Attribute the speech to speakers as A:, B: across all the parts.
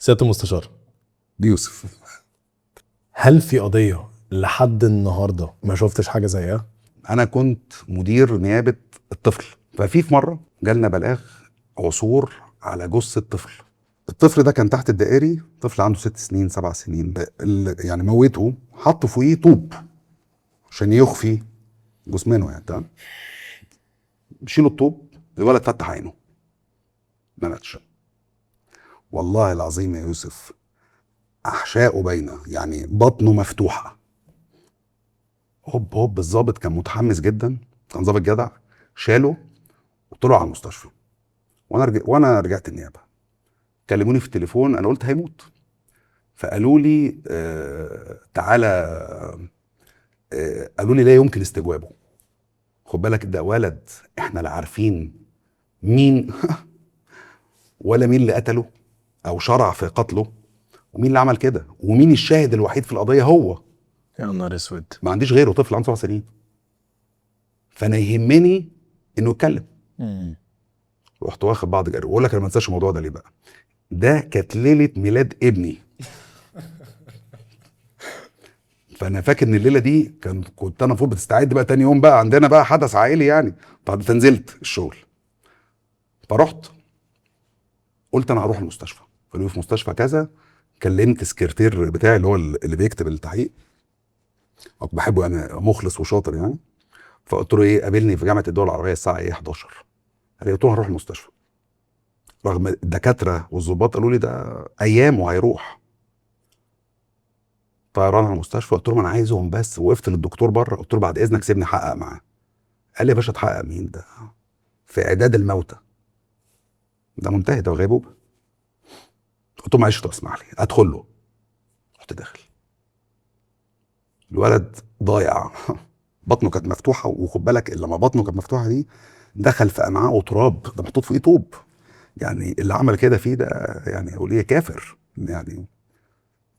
A: سيادة المستشار
B: يوسف،
A: هل في قضية لحد النهارده ما شفتش حاجة زيها؟
B: انا كنت مدير نيابة الطفل، ففي مرة جالنا بلاغ عثور على جثة طفل. الطفل ده كان تحت الدائري، طفل عنده 6 سنين 7 سنين، يعني موته حطوا فوقيه طوب عشان يخفي جثمانه يعني، تمام. شيلوا الطوب، الولد فتح عينه ما ماتش. والله العظيم يا يوسف احشائه باينة، يعني بطنه مفتوحة. هوب هوب الظابط كان متحمس جدا، كان ظابط جدع، شاله وطلعوا على المستشفى. وانا رجعت النيابة، كلموني في التليفون، انا قلت هيموت، فقالوا لي تعالى، قالوا لي لا يمكن استجوابه. خد بالك ده ولد احنا لا عارفين مين ولا مين اللي قتله او شرع في قتله، ومين اللي عمل كده، ومين الشاهد الوحيد في القضية هو.
A: يا نهار اسود،
B: ما عنديش غيره، طفل عنده 7 سنين، فانا يهمني انه يتكلم. رحت واخد بعض جري. واقول لك انا ما انساش الموضوع ده ليه بقى، ده كانت ليلة ميلاد ابني. فانا فاكر ان الليلة دي كنت انا المفروض بتستعد بقى تاني يوم، بقى عندنا بقى حدث عائلي يعني، فنزلت الشغل، فرحت قلت انا هروح المستشفى. فقالوا لي في مستشفى كذا. كلمت سكرتير بتاعي اللي هو اللي بيكتب التحقيق، بحبه يعني، مخلص وشاطر يعني. فقلت له ايه، قابلني في جامعه الدول العربية الساعة ايه 11. قال لي، قلت له هروح المستشفى، رغم الدكاترة والظباط قالوا لي ده ايام وهيروح. طيران على المستشفى، قلت لهم انا عايزهم بس. وقفت للدكتور بره، قلت له بعد اذنك سيبني احقق معاه. قال لي يا باشا تحقق مين؟ ده في اعداد الموتى، ده منتهي، ده غيبوبة. قلت له معلش طب اسمح لي ادخل له. رحت داخل، الولد ضايع، بطنه كانت مفتوحة، وخد بالك لما بطنه كانت مفتوحة دي دخل في امعائه تراب، ده محطوط فيه طوب يعني، اللي عمل كده فيه ده يعني يقول ايه، كافر يعني.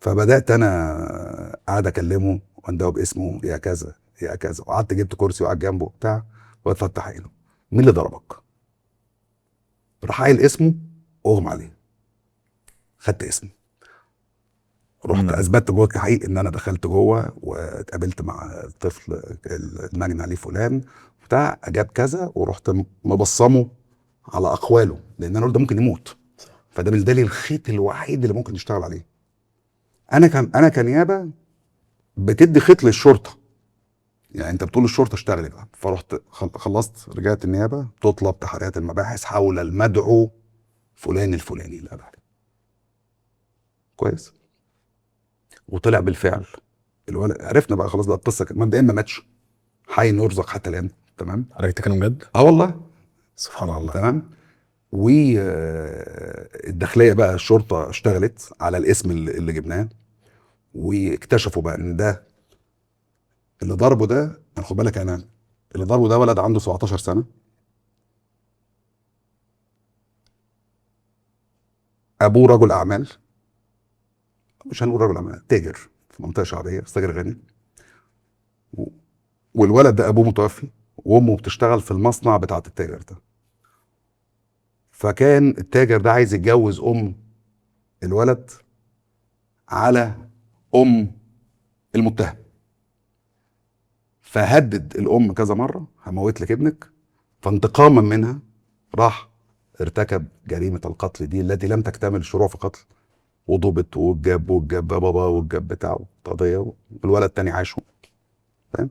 B: فبدات انا قاعد اكلمه واندهه باسمه، يا كذا يا كذا، وقعدت جبت كرسي وقعد جنبه وبتاع، واتفتح عينه، مين اللي ضربك؟ راح قايل اسمه واغمى عليه. خدت اسمه، رحت اثبتت جوه التحقيق ان انا دخلت جوه واتقابلت مع الطفل المجني عليه فلان بتاع، اجاب كذا، ورحت مبصمه على اقواله، لان انا قلت ده ممكن يموت، فده بالنسبة لي الخيط الوحيد اللي ممكن نشتغل عليه. انا كنيابه بتدي خيط للشرطة، يعني انت بتقول للشرطة اشتغلي بقى. فرحت خلصت رجعت النيابة، تطلب تحريات المباحث حول المدعو فلان الفلاني اللي قال عليه. كويس. وطلع بالفعل الولد، عرفنا بقى خلاص بقى القصة، مبدئيا ما ماتش، حي يرزق حتى الان، تمام.
A: حضرتك تتكلم جد؟
B: اه والله،
A: سبحان الله.
B: تمام. والداخليه بقى الشرطة اشتغلت على الاسم اللي جبناه، واكتشفوا بقى ان ده اللي ضربه ده، انا خد بالك انا اللي ضربه ده ولد عنده 17 سنة، ابوه رجل اعمال، مش هنقول رجل اعمال، تاجر في منطقة شعبية، بس تاجر غني. والولد ده ابوه متوفي، وامه بتشتغل في المصنع بتاعه التاجر ده. فكان التاجر ده عايز يتجوز ام الولد على ام المتهم، فهدد الام كذا مرة، هموت لك ابنك. فانتقاما منها راح ارتكب جريمة القتل دي التي لم تكتمل الشروع في قتل، وضبط واتجاب واتجاب بابا واتجاب بتاعه قضية، والولد التاني عاشه، فاهم؟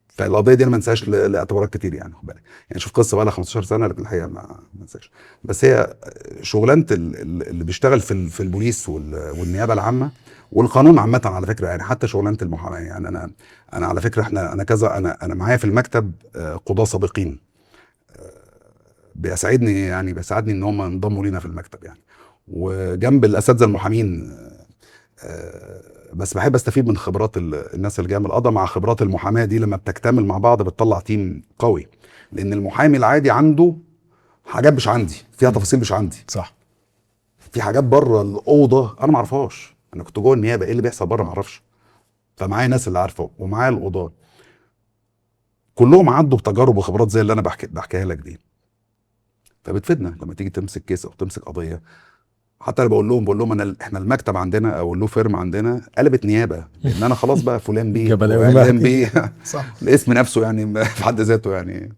B: فالقضية دي انا ما انساهاش لاعتبارات كتير يعني، خد بالك يعني، شوف قصة بقى لها 15 سنة، لكن الحقيقة ما انساهاش. بس هي شغلانة اللي بيشتغل في البوليس والنيابه العامة والقانون عامة على فكرة يعني، حتى شغلانة المحاماة يعني. انا على فكرة احنا انا كذا انا معايا في المكتب قضاه سابقين، بيساعدني يعني، بيساعدني ان هم ينضموا لينا في المكتب يعني، وجنب الاساتذة المحامين. بس بحب استفيد من خبرات الناس اللي جاية من القضاء مع خبرات المحاماة دي، لما بتكتمل مع بعض بتطلع تيم قوي. لان المحامي العادي عنده حاجات مش عندي، فيها تفاصيل مش عندي،
A: صح،
B: في حاجات بره الاوضة انا ما اعرفهاش، انا كنت جوه النيابة، ايه اللي بيحصل بره ما اعرفش. فمعايا ناس اللي عارفه، ومعايا القضاة كلهم عدوا بتجارب وخبرات زي اللي انا بحكيها لك دي، فبتفيدنا لما تيجي تمسك كيس او تمسك قضية. حتى انا بقول لهم انا احنا المكتب عندنا او ال law firm عندنا قلبت نيابة، لان انا خلاص بقى فلان بيه
A: جبلاوي
B: وعلان بيه.
A: صح.
B: الاسم نفسه يعني في حد ذاته يعني.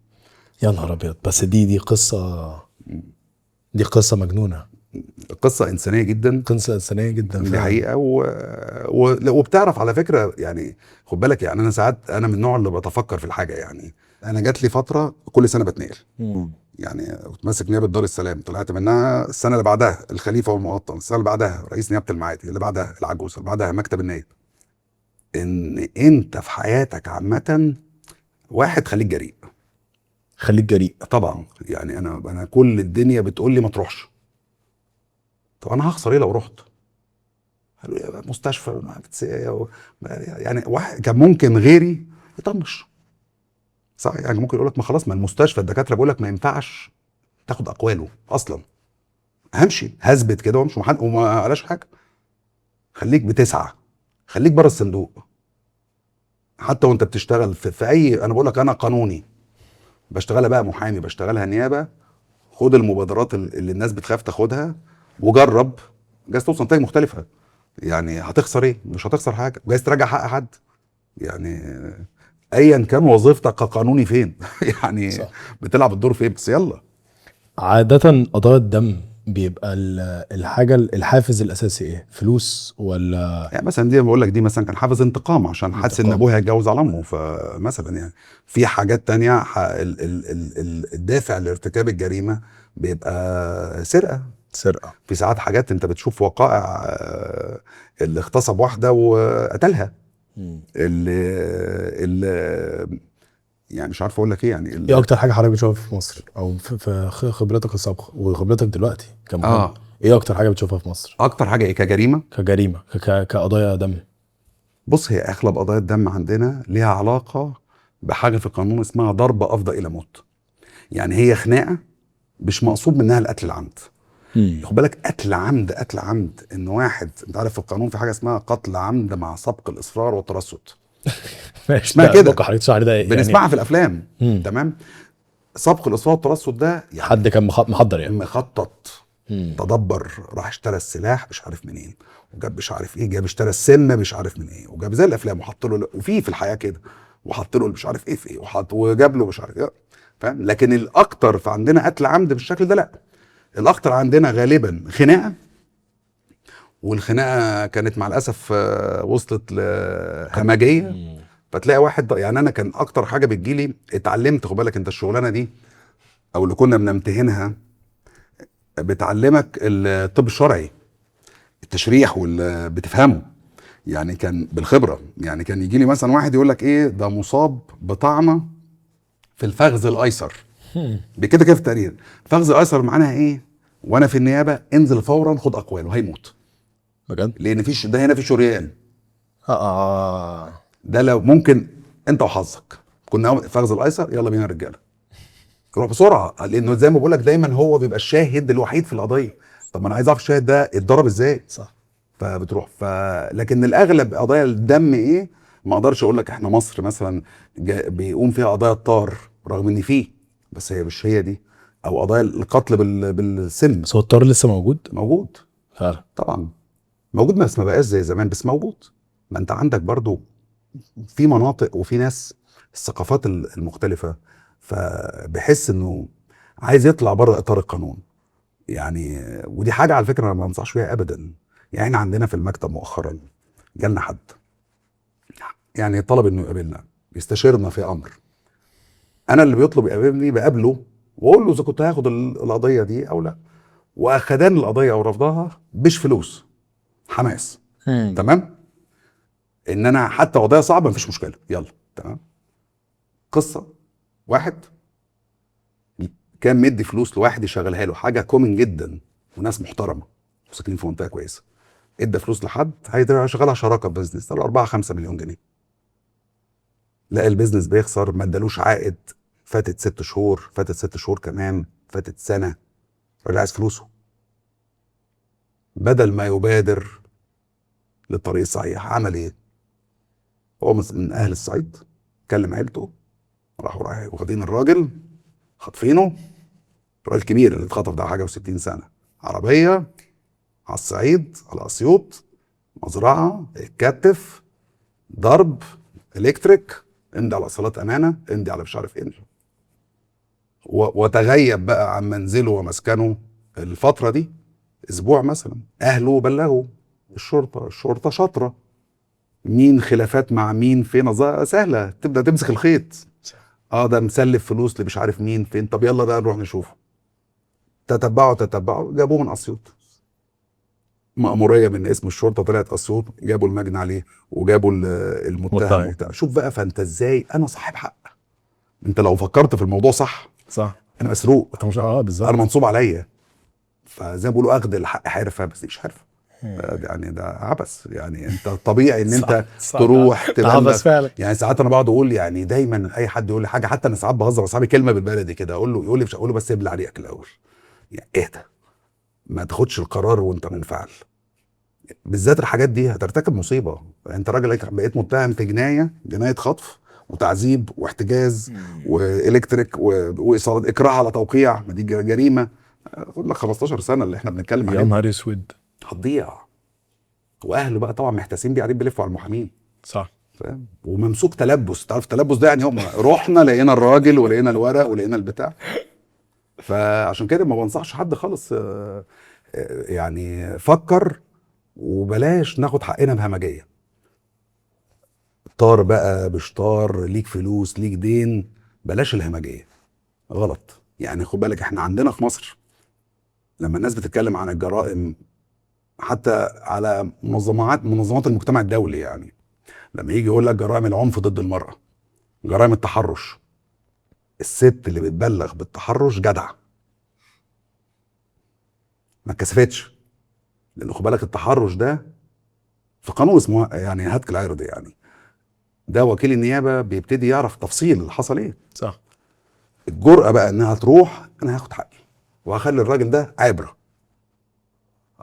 A: يا نهار ابيض. بس دي قصة، دي قصة مجنونة،
B: قصة انسانيه جدا،
A: قصة انسانيه جدا
B: دي حقيقة. وبتعرف على فكرة يعني، خد بالك يعني انا ساعات انا من النوع اللي بتفكر في الحاجة يعني. انا جات لي فترة كل سنة بتنقل، يعني كنت ماسك نيابة دار السلام، طلعت منها السنة اللي بعدها الخليفة والمقطم، السنة اللي بعدها رئيس نيابة المعادي، اللي بعدها العجوزة، اللي بعدها مكتب النائب. ان انت في حياتك عامة واحد خليك جريء.
A: خليك جريء
B: طبعا. يعني انا كل الدنيا بتقول لي ما تروحش. طب انا هخسر ايه لو رحت؟ قالوا لي مستشفى يعني واحد كان ممكن غيري يطنش، صح؟ يعني ممكن يقول لك ما خلاص، ما المستشفى الدكاترة بيقول لك ما ينفعش تاخد اقواله اصلا، همشي هثبت كده وامشي وما قالش حاجة. خليك بتسعى، خليك بره الصندوق حتى وانت بتشتغل في اي. انا بقول لك انا قانوني بشتغلها بقى محامي، بشتغلها نيابة. خد المبادرات اللي الناس بتخاف تاخدها وجرب، جايز توصل نتائج مختلفة. يعني هتخسر ايه؟ مش هتخسر حاجة، جايز تراجع حق حد. يعني ايا كان وظيفتك كقانوني فين يعني صح. بتلعب الدور فين، بس يلا.
A: عادة قضايا الدم بيبقى الحاجة الحافز الاساسي ايه؟ فلوس ولا
B: يعني مثلا دي بقول لك، دي مثلا كان حافز انتقام عشان حاسس ان ابوه هيتجوز على امه، فمثلا يعني في حاجات تانية الدافع لارتكاب الجريمة بيبقى سرقه.
A: سرقه
B: في ساعات حاجات انت بتشوف وقائع اللي اغتصب واحدة وقتلها، اللي يعني مش عارف اقول لك ايه يعني.
A: ايه اكتر حاجة حضرتك بتشوفها في مصر او في خبرتك السابقة وخبرتك دلوقتي كمحامي؟ ايه اكتر حاجة بتشوفها في مصر؟
B: اكتر حاجة ايه كجريمه؟
A: كجريمه كقضايا دم.
B: بص، هي اغلب قضايا الدم عندنا ليها علاقة بحاجة في القانون اسمها ضرب افضى الى موت. يعني هي خناقه مش مقصود منها القتل العمد. خد بالك، قتل عمد، قتل عمد ان واحد، انت عارف في القانون في حاجة اسمها قتل عمد مع سبق الاصرار والترصد.
A: ماشي،
B: اسمها كده
A: يعني
B: بنسمعها في الافلام. تمام. سبق الاصرار والترصد ده يعني
A: حد كان محضر، يعني
B: مخطط، تدبر، راح اشترى السلاح مش عارف منين، وجاب مش عارف ايه، جاب اشترى السم مش عارف من ايه، وجاب زي الافلام وحط له، وفي الحياة كده، وحط له مش عارف ايه في ايه، وحط وجاب له مش عارف ايه، فاهم؟ لكن الاكتر فعندنا قتل عمد بالشكل ده لا. الاخطر عندنا غالبا خناقه، والخناقه كانت مع الاسف وصلت لهمجيه. فتلاقي واحد، يعني انا كان اكتر حاجة بتجيلي، اتعلمت، خد بالك انت الشغلانة دي او اللي كنا بنمتهنها بتعلمك الطب الشرعي، التشريح واللي بتفهمه يعني، كان بالخبرة. يعني كان يجي لي مثلا واحد يقول لك ايه ده مصاب بطعنه في الفخذ الايسر، بكده كده في التقرير فخذ الايسر معناها ايه؟ وانا في النيابة انزل فورا خد اقواله، هيموت
A: بجد،
B: لان فيش ده هنا في شريان. ده لو ممكن انت وحظك، كنا فخذ الايسر يلا بينا رجاله، روح بسرعة، لانه زي ما بقول لك دايما هو بيبقى الشاهد الوحيد في القضية. طب ما انا عايز اعرف الشاهد ده اتضرب ازاي،
A: صح؟
B: فبتروح. لكن الاغلب قضايا الدم ايه، ما اقدرش اقول لك احنا مصر مثلا بيقوم فيها قضايا الطار رغم ان فيه، بس هي مش هي دي، او قضايا القتل بالسم.
A: بس هو الطار لسه موجود؟
B: موجود
A: فعلا
B: طبعا موجود، بس ما بقاش زي زمان، بس موجود. ما انت عندك برضو في مناطق وفي ناس الثقافات المختلفة، فبحس انه عايز يطلع بره اطار القانون يعني. ودي حاجة على فكرة انا ما بنصحش فيها ابدا. يعني احنا عندنا في المكتب مؤخرا جالنا حد يعني طلب انه يقابلنا، يستشيرنا في امر. انا اللي بيطلب يقابلني بقابله واقول له اذا كنت هاخد القضية دي او لا، واخدان القضية او رفضها مش فلوس، حماس. تمام، ان انا حتى قضية صعبة مفيش مشكلة، يلا تمام. قصة واحد كان مدي فلوس لواحد يشغلها له، حاجة common جدا وناس محترمه وساكنين في منطقة كويسة، ادى فلوس لحد هيشغلها شراكة في business، 4-5 مليون جنيه. لقى ال business بيخسر، ما ادالوش عائد، فاتت 6 شهور، فاتت 6 شهور كمان، فاتت سنة، الراجل عايز فلوسه. بدل ما يبادر للطريق الصحيح عمل ايه؟ هو من اهل الصعيد، كلم عيلته، راحوا واخدين الراجل خاطفينه، الراجل الكبير اللي اتخطف ده حاجة و60 سنة، عربية على الصعيد، على اسيوط، مزرعة، اتكتف، ضرب، electric، امضي على ايصالات امانه، امضي على مش عارف ايه. وتغيب بقى عن منزله ومسكنه الفترة دي اسبوع مثلا. اهله بلغوا الشرطة، الشرطة شاطرة، مين خلافات مع مين فين، سهلة تبدا تمسك الخيط. ده مسلف فلوس اللي مش عارف مين فين، طب يلا بقى نروح نشوفه. تتبعوا جابوه من اسيوط. مأمورية من اسم الشرطة طلعت اسيوط، جابوا المجني عليه وجابوا المتهم وبتاع. شوف بقى، فانت ازاي انا صاحب حق. انت لو فكرت في الموضوع صح، انا مسروق،
A: انت مش بالظبط،
B: انا منصوب عليا. فزي ما بيقولوا اخد الحق حرفه، بس دي مش حرفه، يعني ده عبث. يعني انت طبيعي ان انت تروح تبلغ
A: فعلا.
B: يعني ساعات انا بقعد اقول، يعني دايما اي حد يقول لي حاجة، حتى انا ساعات بهزر مع اصحابي كلمة بالبلدي كده، اقول له، يقول لي مش اقول له، بس ابلع ريقك الاول، يعني اهدى، ما تاخدش القرار وانت منفعل. بالذات الحاجات دي هترتكب مصيبة. انت راجل بقيت متهم في جناية خطف وتعذيب واحتجاز والكتريك وايصال اكراه على توقيع، ما دي جريمة، خد لك 15 سنة اللي احنا بنتكلم عليها.
A: يا نهار اسود،
B: هتضيع. واهله بقى طبعا محتاسين بيه، قاعدين بيلفوا على المحامين.
A: صح،
B: فاهم؟ وممسوك تلبس، تعرف التلبس ده يعني، هم رحنا لقينا الراجل ولقينا الورق ولقينا البتاع. فعشان كده ما بنصحش حد خالص، يعني فكر وبلاش ناخد حقنا بهمجيه. طار بقى بشطار، ليك فلوس ليك دين، بلاش الهمجية، غلط. يعني خد بالك احنا عندنا في مصر لما الناس بتتكلم عن الجرائم، حتى على منظمات المجتمع الدولي، يعني لما يجي يقول لك جرائم العنف ضد المرأة، جرائم التحرش، الست اللي بتبلغ بالتحرش جدع، ما اتكسفتش. لان خد بالك التحرش ده في قانون اسمه يعني هتك العرض، يعني ده وكيل النيابة بيبتدي يعرف تفصيل اللي حصل ايه.
A: صح.
B: الجرأة بقى انها تروح، انا هاخد حقي وهخلي الراجل ده عبرة.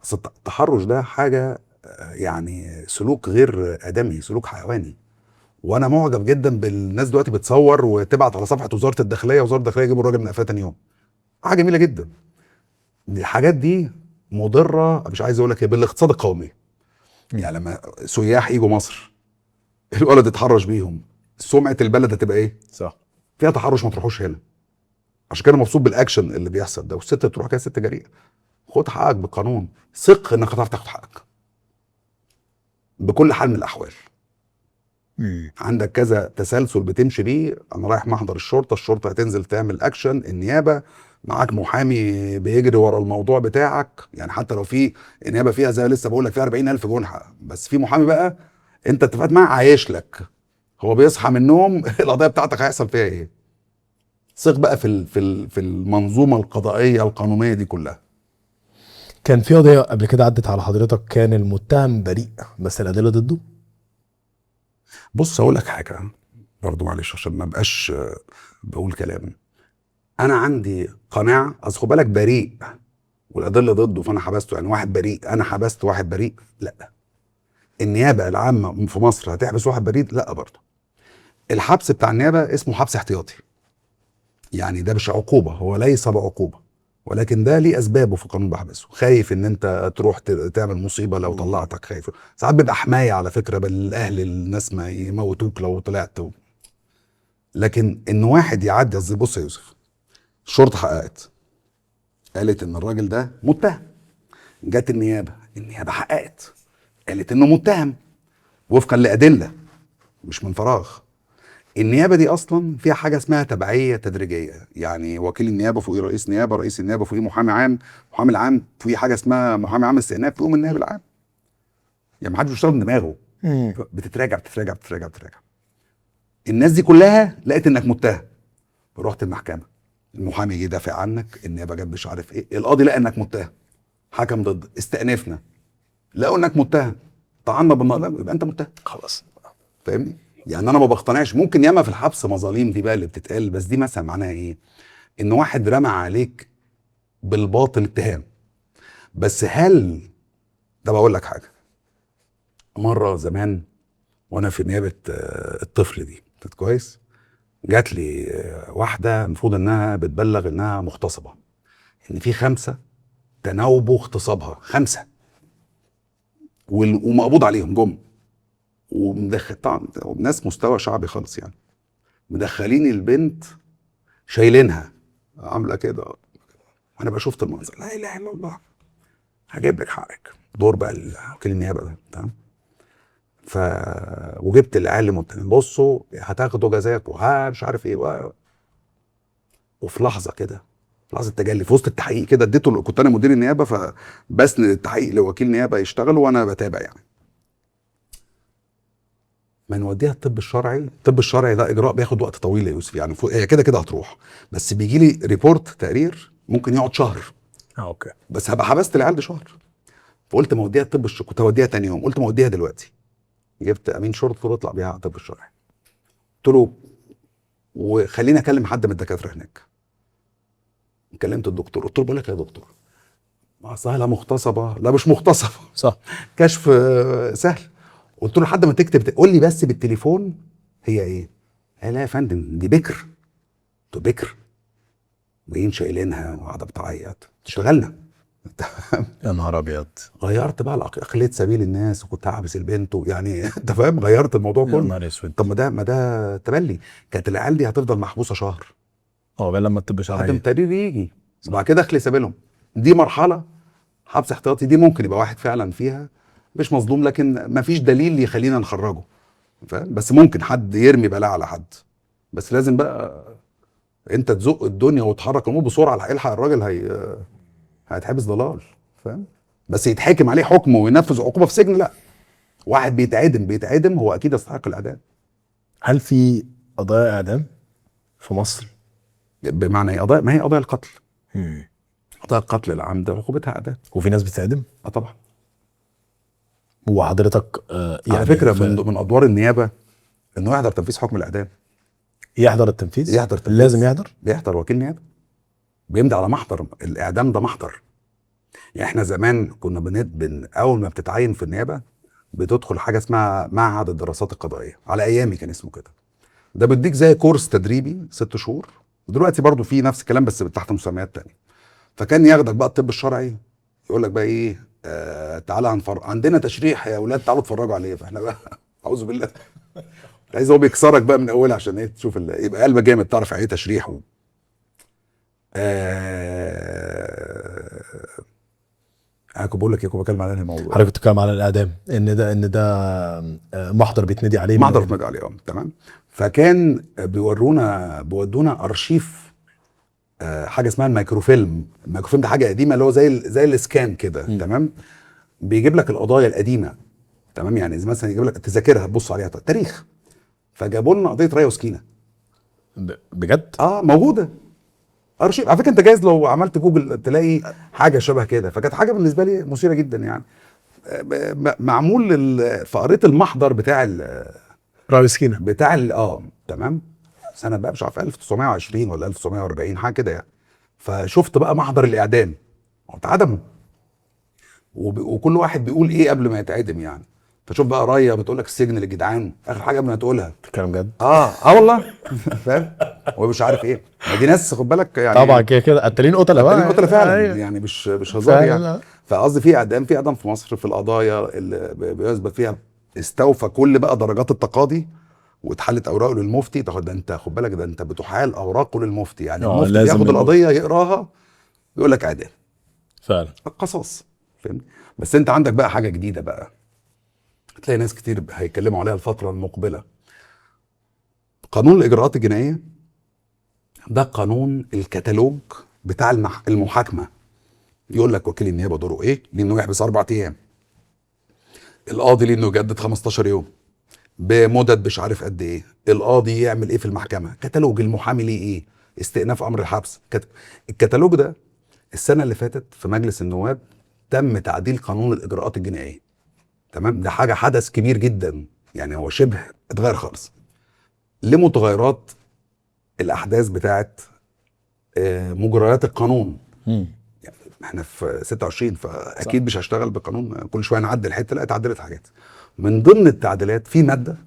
B: اصل التحرش ده حاجة يعني سلوك غير ادمي، سلوك حيواني. وانا معجب جدا بالناس دلوقتي بتصور وتبعت على صفحة وزارة الداخلية، وزارة الداخلية يجيبوا الراجل من قفاه تاني يوم. حاجة جميلة جدا. الحاجات دي مضرة، مش عايز اقول لك ايه، بالاقتصاد القومي. يعني لما سياح يجوا مصر الولد اتحرش بيهم، سمعه البلد هتبقى ايه؟
A: صح،
B: فيها تحرش، ما تروحوش هنا. عشان كده مبسوط بالاكشن اللي بيحصل ده. والست تروح كده، ست جريئة، خد حقك بالقانون، ثق انك هتعرف تاخد حقك بكل حال من الاحوال. عندك كذا تسلسل بتمشي بيه. انا رايح محضر الشرطة، الشرطة هتنزل تعمل اكشن، النيابة معاك محامي بيجري ورا الموضوع بتاعك. يعني حتى لو في النيابة فيها زي لسه بقول لك فيها 40,000 جنحه، بس في محامي بقى انت اتفقت معاه عايش لك، هو بيصحى من النوم القضية بتاعتك هيحصل فيها ايه. ثق بقى في المنظومة القضائية القانونية دي كلها.
A: كان في قضية قبل كده عدت على حضرتك كان المتهم بريء بس الادلة ضده؟
B: بص اقول لك حاجة برضو، معلش عشان ما بقاش بقول كلام. انا عندي قناعة، اصل خد بالك بريء والادلة ضده فانا حبسته، يعني واحد بريء انا حبست واحد بريء؟ لا. النيابة العامة في مصر هتحبس واحد بريء؟ لا برضه. الحبس بتاع النيابة اسمه حبس احتياطي، يعني ده مش عقوبه، هو ليس بعقوبة، ولكن ده ليه اسبابه في قانون بحبسه. خايف ان انت تروح تعمل مصيبة لو طلعتك، خايف. ساعات بيبقى حماية على فكرة بالاهل، الناس ما يموتوك لو طلعت. لكن ان واحد يعدي، قصدي بص يا يوسف، الشرطة حققت، قالت ان الراجل ده متهم، جت النيابة، النيابة حققت، قالت انه متهم وفقا لادلة مش من فراغ. النيابة دي اصلا فيها حاجة اسمها تبعية تدريجيه، يعني وكيل النيابة فوقيه رئيس نيابة، رئيس النيابة فوقيه محامي عام، محامي العام فوقيه حاجة اسمها محامي عام استئناف، فوقيه النائب العام. يعني ما حدش بيشتغل من دماغه، بتتراجع بتتراجع بتتراجع بتتراجع. الناس دي كلها لقت انك متهم، رحت المحكمة، المحامي جه دافع عنك، النيابة جت مش عارف ايه، القاضي لقى انك متهم، حكم ضد، استأنفنا، لقوا انك متهم، طعنا بالنقض، يبقى انت متهم
A: خلاص.
B: فاهمني؟ يعني انا ما بقتنعش. ممكن ياما في الحبس مظالم دي بقى اللي بتتقال، بس دي مثلا معناها ايه؟ ان واحد رمى عليك بالباطل اتهام. بس هل ده، بقول لك حاجة، مرة زمان وانا في نيابة الطفل دي، كانت كويس، جات لي واحدة المفروض انها بتبلغ انها مغتصبه، ان في 5 تناوبوا اغتصابها، 5. ومقبوض عليهم جم، ومدخل طبعا ناس مستوى شعبي خالص يعني، مدخلين البنت شايلينها عامله كده. انا بقى شفت المنظر، لا اله الا الله، هجيب لك حقك. دور بقى وكيل النيابة ده، تمام. ف وجبت العيال المتهمين، بصوا هتاخدوا جزاكم، ها مش عارف ايه. وفي لحظة كده، لحظة تجلي في وسط التحقيق كده، اديته، كنت انا مدير النيابة، فبسند التحقيق لوكيل نيابة يشتغل وانا بتابع يعني. ما نوديها الطب الشرعي. الطب الشرعي ده اجراء بياخد وقت طويل يا يوسف يعني، هي كده كده هتروح، بس بيجي لي report تقرير ممكن يقعد شهر.
A: okay.
B: بس هبقى حبست العيال دي شهر. فقلت ما اوديها الطب الشرعي، كنت هوديها تاني يوم، قلت ما اوديها دلوقتي. جبت امين شرطه قلت له اطلع بيها على الطب الشرعي. قلت له وخليني اكلم حد من الدكاترة هناك. كلمت الدكتور، قلت له بقول لك يا دكتور، ما اصلها لا مغتصبه، لا مش مغتصبه،
A: صح،
B: كشف سهل. قلت له لحد ما تكتب قول لي بس بالتليفون هي ايه. قال لا يا فندم دي بكر. قلت له بكر؟ جايين شايلينها وقاعدة بتعيط. اشتغلنا.
A: يا نهار ابيض.
B: غيرت بقى العقيدة، خليت سبيل الناس، وكنت هعبس البنت يعني انت فاهم، غيرت الموضوع كله.
A: يا نهار اسود.
B: طب ما ده تبلي. كانت العيال دي هتفضل محبوسة شهر.
A: بقى لما الطب الشرعي
B: لحد ما التقرير يجي، وبعد كده اخلي سبيلهم. دي مرحلة حبس احتياطي، دي ممكن يبقى واحد فعلا فيها مش مظلوم، لكن ما فيش دليل يخلينا نخرجه، فاهم؟ بس ممكن حد يرمي بلاء على حد، بس لازم بقى انت تزق الدنيا وتحرك الامور بسرعة، الحق الراجل هيتحبس ضلال، فاهم؟ بس يتحكم عليه حكم وينفذ عقوبه في سجن، لا. واحد بيتعدم هو اكيد يستحق الاعدام.
A: هل في قضايا اعدام في مصر؟
B: بمعنى ايه قضايا؟ ما هي قضايا القتل. قضايا القتل العمد عقوبتها اعدام.
A: وفي ناس بتتعدم؟
B: اه طبعا.
A: وحضرتك يعني
B: على فكرة من ادوار النيابة انه يحضر تنفيذ حكم الاعدام.
A: يحضر التنفيذ؟
B: يحضر التنفيذ.
A: لازم يحضر؟
B: بيحضر وكيل نيابة، بيمضي على محضر الاعدام، ده محضر. يعني احنا زمان كنا اول ما بتتعين في النيابة بتدخل حاجة اسمها معهد الدراسات القضائية، على ايامي كان اسمه كده. ده بيديك زي كورس تدريبي 6 شهور، ودلوقتي برضو في نفس الكلام بس تحت مسميات تانية. فكان ياخدك بقى الطب الشرعي، يقول لك بقى ايه، تعالى عندنا تشريح يا اولاد، تعالوا اتفرجوا عليه. فاحنا بقى اعوذ بالله، عايز هو بيكسرك بقى من اولها عشان ايه، تشوف يبقى قلبك جامد، تعرف ايه تشريح انا كنت بقول لك ايه، كنت بتكلم على انهي موضوع؟
A: حضرتك كنت بتتكلم على الاعدام، ان ده محضر بيتندي عليه،
B: محضر بيتندي عليه، تمام. فكان بيودونا ارشيف، حاجة اسمها الميكروفيلم. الميكروفيلم ده حاجة قديمة، اللي هو زي ال scan كده، تمام. بيجيب لك القضايا القديمة، تمام. يعني مثلا يجيب لك تذاكرها، تبص عليها تاريخ. فجابوا لنا قضية ريا وسكينة.
A: بجد؟
B: موجودة ارشيف. على فكرة انت جايز لو عملت جوجل تلاقي حاجة شبه كده. فكانت حاجة بالنسبة لي مثيرة جدا يعني، معمول فقريت المحضر بتاع
A: ريا وسكينة
B: بتاع تمام، سنة بقى مش عارف 1920 ولا 1940 حاجة كده يعني. فشفت بقى محضر الاعدام، اتعدموا، وكل واحد بيقول ايه قبل ما يتعدم يعني. فشوف بقى رايه بتقول لك السجن للجدعان، اخر حاجة قبل ما تقولها.
A: الكلام جد؟
B: اه والله. فاهم؟ ومش عارف ايه، ما دي ناس خد بالك يعني،
A: طبعا كده كده قتالين قتله بقى،
B: قتالين قتله فعلا. أيوة. يعني مش هزار يعني. فقصدي في اعدام، في اعدام في مصر في القضايا اللي بيثبت فيها استوفى كل بقى درجات التقاضي واتحلت اوراقه للمفتي. تاخد ده انت خد بالك، ده انت بتحال اوراقه للمفتي يعني. المفتي بياخد القضية يقراها يقول لك اعدام
A: فعلا،
B: القصاص، فهمت؟ بس انت عندك بقى حاجة جديدة بقى، هتلاقي ناس كتير هيتكلموا عليها الفترة المقبلة. قانون الاجراءات الجنائية ده قانون الكتالوج بتاع المحاكمة. يقول لك وكيل النيابة دوره ايه؟ ليه انه يحبس 4 ايام. القاضي ليه انه يجدد 15 يوم بمدد مش عارف قد ايه. القاضي يعمل ايه في المحكمة؟ كتالوج. المحامي ليه ايه؟ استئناف امر الحبس. الكتالوج ده السنة اللي فاتت في مجلس النواب تم تعديل قانون الاجراءات الجنائية، تمام. ده حاجة حدث كبير جدا يعني، هو شبه اتغير خالص لمتغيرات الاحداث بتاعت مجريات القانون. يعني احنا في 26، فاكيد مش هشتغل بقانون كل شوية نعدل حتة، لا اتعدلت حاجات. من ضمن التعديلات في مادة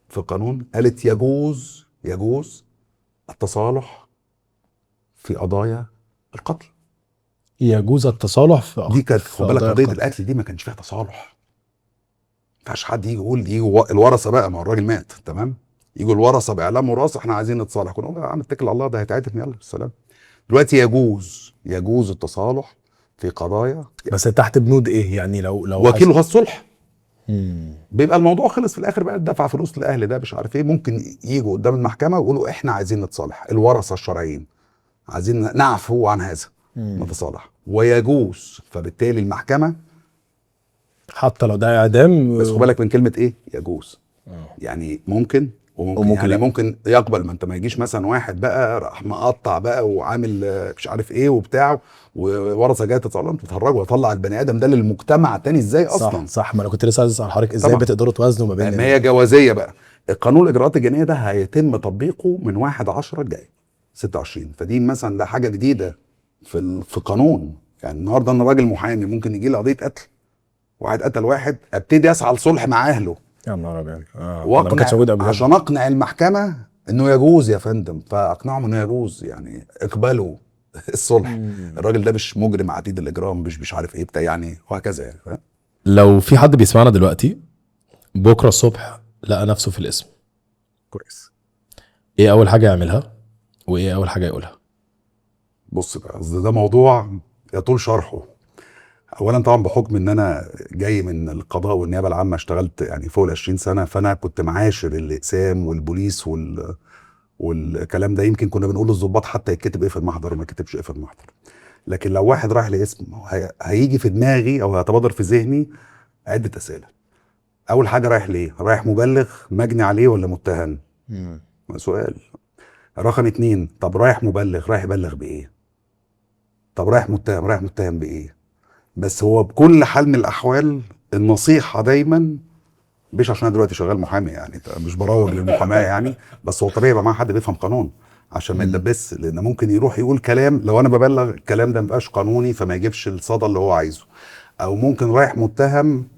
B: في القانون قالت يجوز التصالح في قضايا القتل.
A: يجوز التصالح في
B: دي كانت خد بالك قضية القتل دي ما كانش فيها تصالح. ينفعش حد يجي يقول، يجوا الورثة بقى، ما هو الراجل مات، تمام، يجوا الورثة باعلام وراثه احنا عايزين نتصالح، كنا نقول يا عم اتكل على الله ده هيتعدم، يلا بالسلامة. دلوقتي يجوز التصالح في قضايا،
A: بس تحت بنود ايه يعني؟ لو
B: وكيله الصلح بيبقى الموضوع خلص في الاخر بقى، دفع فلوس لاهل ده مش عارف ايه، ممكن يجوا قدام المحكمة ويقولوا احنا عايزين نتصالح، الورثة الشرعيين عايزين نعفو عن هذا، نتصالح، ويجوز. فبالتالي المحكمة
A: حتى لو ده اعدام،
B: بس خد بالك من كلمة ايه يجوز، يعني ممكن وممكن يعني لا. ممكن يقبل. ما انت ما يجيش مثلا واحد بقى راح مقطع بقى وعامل مش عارف ايه وبتاع، وورثه جاية تتصالح، انتوا بتهرجوا، وطلع البني ادم ده للمجتمع تاني ازاي اصلا؟
A: صح، ما انا كنت لسه عايز اسال حضرتك ازاي بتقدروا توازنوا ما بين،
B: ما هي جوازيه بقى. القانون الاجراءات الجنائية ده هيتم تطبيقه من 1/10 الجاي 26، فدي مثلا ده حاجة جديدة في قانون. يعني النهارده انا راجل محامي ممكن يجي لي قضية قتل، واحد قتل واحد، ابتدي اسعى لصلح مع اهله.
A: يا نهار ابيض،
B: ما كانش موجود قبل، عشان اقنع المحكمة انه يجوز يا فندم، فاقنعهم انه يجوز، يعني اقبلوا الصلح. الراجل ده مش مجرم عتيد الاجرام، مش عارف ايه بتاع يعني، وهكذا يعني.
A: لو في حد بيسمعنا دلوقتي بكره الصبح لقى نفسه في الاسم،
B: كويس،
A: ايه اول حاجة يعملها وايه اول حاجة يقولها؟
B: بص بقى، قصدي ده موضوع يطول شرحه. اولا طبعا بحكم ان انا جاي من القضاء والنيابه العامة، اشتغلت يعني فوق ال 20 سنة، فانا كنت معاشر الاقسام والبوليس والكلام ده. يمكن كنا بنقول للظباط حتى يتكتب ايه في المحضر وما يتكتبش ايه في المحضر. لكن لو واحد رايح لاسم، هيجي في دماغي او هيتبادر في ذهني عده اسئلة. اول حاجة، رايح ليه؟ رايح مبلغ مجني عليه ولا متهم؟ سؤال. رقم 2، طب رايح مبلغ، رايح يبلغ بايه؟ طب رايح متهم، رايح متهم بايه؟ بس هو بكل حال من الاحوال النصيحة دايما، مش عشان انا دلوقتي شغال محامي يعني، مش بروج للمحاماه يعني، بس هو طبيعي يبقى معاه حد بيفهم قانون عشان ما يتدبس، لان ممكن يروح يقول كلام لو انا ببلغ الكلام ده ما بقاش قانوني، فما يجيبش الصدى اللي هو عايزه. او ممكن رايح متهم،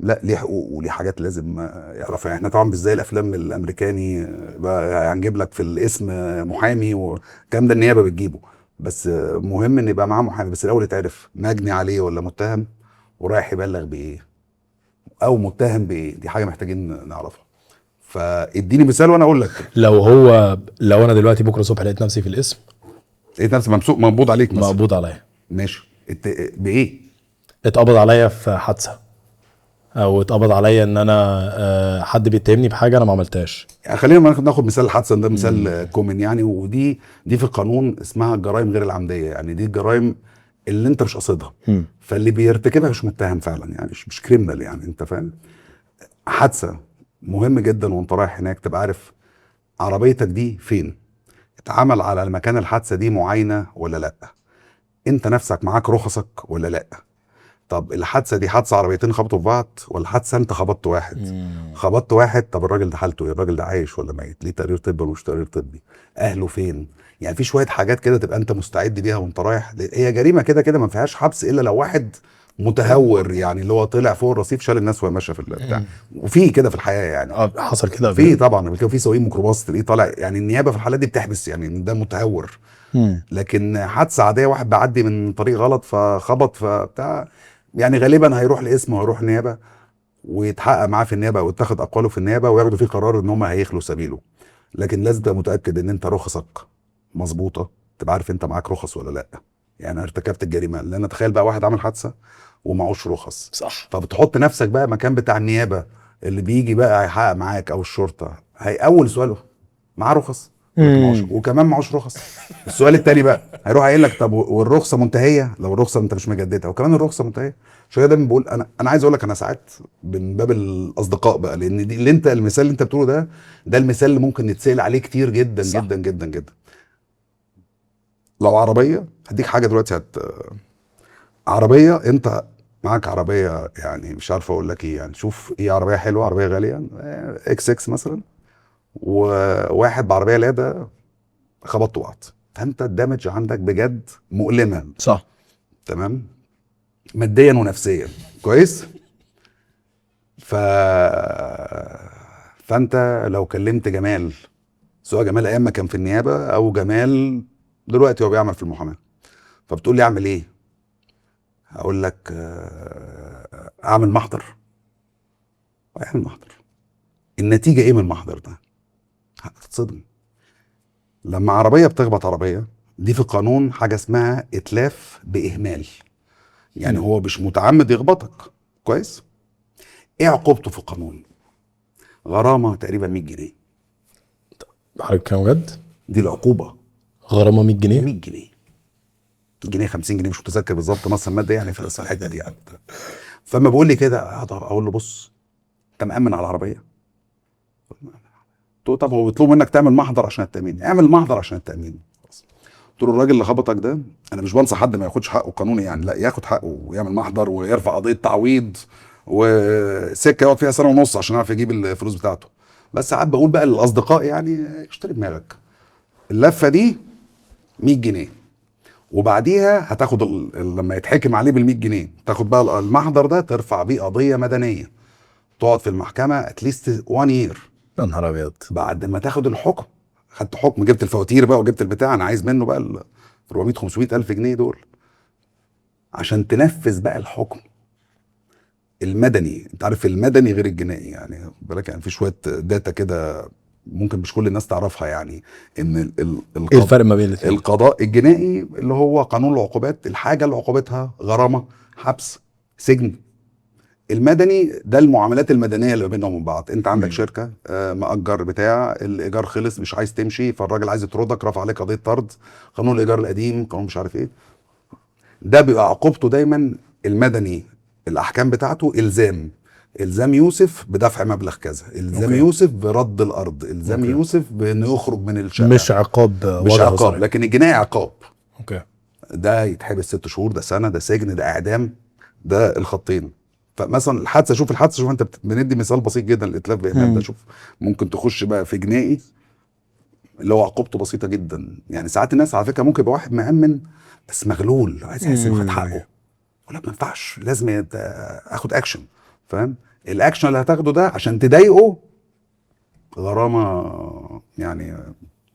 B: لا ليه حقوق وليه حاجات لازم يعرفها. يعني احنا طبعا مش زي الافلام الامريكاني بقى هنجيب لك في الاسم محامي والكلام ده، النيابة بتجيبه، بس مهم ان يبقى معاه محامي. بس الاول يتعرف مجني عليه ولا متهم، ورايح يبلغ بايه او متهم بايه، دي حاجة محتاجين نعرفها. فاديني مثال وانا اقول لك.
A: لو انا دلوقتي بكره الصبح لقيت نفسي في الاسم،
B: لقيت نفسي ممسوك مقبوض عليك مثلا،
A: مقبوض عليا،
B: ماشي، بايه؟
A: اتقبض عليا في حادثه، او اتقبض عليا ان انا حد بيتهمني بحاجة انا ما عملتهاش.
B: يعني خلينا ناخد مثال الحادثة ده، مثال common يعني، ودي في القانون اسمها الجرائم غير العمديه، يعني دي الجرائم اللي انت مش قاصدها، فاللي بيرتكبها مش متهم فعلا، يعني مش criminal يعني، انت فاهم. حادثه مهم جدا وانت رايح هناك تبقى عارف عربيتك دي فين، اتعمل على المكان الحادثة دي معاينة ولا لا، انت نفسك معاك رخصك ولا لا، طب الحادثة دي حادثه عربيتين خبطوا في بعض ولا حادثه انت خبطت واحد؟ خبطت واحد، طب الراجل ده حالته ايه؟ الراجل ده عايش ولا ميت؟ ليه تقرير طبي ولا مش تقرير طبي؟ اهله فين؟ يعني في شوية حاجات كده تبقى انت مستعد بيها وانت رايح. هي جريمة كده كده ما فيهاش حبس الا لو واحد متهور، يعني اللي هو طلع فوق الرصيف شال الناس وهي ماشية في البتاع، وفي كده في الحياة يعني.
A: حصل كده
B: في طبعا قبل كده، في سواقين ميكروباص تلاقيه طالع، يعني النيابة في الحالات دي بتحبس، يعني ده متهور. لكن حادثه عادية، واحد بيعدي من طريق غلط فخبط فبتاع، يعني غالبا هيروح لاسمه وهيروح نيابة ويتحقق معاه في النيابة ويتاخد اقواله في النيابة وياخدوا فيه قرار ان هم هيخلوا سبيله. لكن لازم تبقى متاكد ان انت رخصك مظبوطة، تبقى عارف انت معاك رخص ولا لا. يعني ارتكبت الجريمة، لان تخيل بقى واحد عمل حادثه ومعهوش رخص،
A: صح،
B: فبتحط نفسك بقى مكان بتاع النيابة اللي بيجي بقى هيحقق معاك او الشرطة، هي اول سؤاله معاه رخص؟ وكمان معهوش رخص. السؤال التاني بقى هيروح قايل لك طب والرخصه منتهية؟ لو الرخصة انت مش مجددها وكمان الرخصة منتهية. عشان كده دايما بقول انا عايز اقول لك، انا ساعات من باب الاصدقاء بقى، لان دي اللي انت المثال اللي انت بتقوله ده المثال اللي ممكن نتسال عليه كتير جدا، صح. جدا جدا جدا. لو عربية هديك حاجة دلوقتي، عربية انت معاك عربية، يعني مش عارف اقول لك ايه، يعني شوف ايه عربية حلوة، عربية غالية، اكس 6 مثلا، وواحد بعربيه لادا خبطوا بعض، فانت ال damage عندك بجد مؤلمة،
A: صح،
B: تمام، ماديا ونفسيا، كويس. فانت لو كلمت جمال، سواء جمال ايام ما كان في النيابة او جمال دلوقتي هو بيعمل في المحاماة، فبتقول لي اعمل ايه؟ هقول لك اعمل محضر. اعمل محضر. النتيجة ايه من المحضر ده؟ هتتصدم. لما عربية بتخبط عربية، دي في القانون حاجة اسمها اتلاف باهمال، يعني هو مش متعمد يخبطك، كويس؟ ايه عقوبته في القانون؟ غرامة تقريبا 100 جنيه.
A: حضرتك كلام جد؟
B: دي العقوبة.
A: غرامة 100 جنيه؟
B: 100 جنيه، جنيه 50 جنيه، مش متذكر بالظبط نص المادة يعني في الحتة دي يعني. فما بقول لي كده اقول له بص، انت مأمن على العربية؟ قلت له طب هو بيطلبوا منك تعمل محضر عشان التأمين، اعمل محضر عشان التأمين. قلت له الراجل اللي خبطك ده، انا مش بنصح حد ما ياخدش حقه قانوني يعني، لا ياخد حقه ويعمل محضر ويرفع قضية تعويض وسكه يقعد فيها 1.5 سنة عشان يعرف يجيب الفلوس بتاعته. بس ساعات بقول بقى للاصدقاء يعني اشتري دماغك، اللفة دي 100 جنيه وبعديها هتاخد لما يتحكم عليه بال 100 جنيه تاخد بقى المحضر ده ترفع بيه قضية مدنية، تقعد في المحكمة at least 1 year.
A: يا نهار ابيض.
B: بعد ما تاخد الحكم، خدت حكم، جبت الفواتير بقى وجبت البتاع، انا عايز منه بقى ال 400 500 الف جنيه دول عشان تنفذ بقى الحكم المدني. انت عارف المدني غير الجنائي يعني، بالك يعني في شوية data كده ممكن مش كل الناس تعرفها، يعني ان
A: ايه الفرق ما بين الاثنين؟
B: القضاء الجنائي اللي هو قانون العقوبات، الحاجة اللي عقوبتها غرامة، حبس، سجن. المدني ده المعاملات المدنية اللي ما بينهم وبين بعض. انت عندك شركة، مأجر بتاع، الايجار خلص مش عايز تمشي، فالراجل عايز يطردك، رفع عليك قضية طرد، قانون الايجار القديم، قانون مش عارف ايه، ده بيبقى عقوبته دايما المدني الاحكام بتاعته الزام، الزام يوسف بدفع مبلغ كذا، الزام يوسف برد الارض، الزام يوسف بانه يخرج من الشقة.
A: مش عقاب،
B: مش عقاب، لكن الجنائي عقاب.
A: okay.
B: ده يتحبس 6 شهور، ده سنة، ده سجن، ده اعدام، ده الخطين. فمثلا الحادثة، شوف الحادثة، شوف انت بندي مثال بسيط جدا الاتلاف باهمال ده، شوف ممكن تخش بقى في جنائي اللي هو عقوبته بسيطة جدا. يعني ساعات الناس على فكرة ممكن يبقى واحد مأمن بس مغلول، عايز يحس انه خد حقه، يقول لك ما ينفعش، لازم اخد اكشن، فاهم؟ الاكشن اللي هتاخده ده عشان تضايقه غرامة، يعني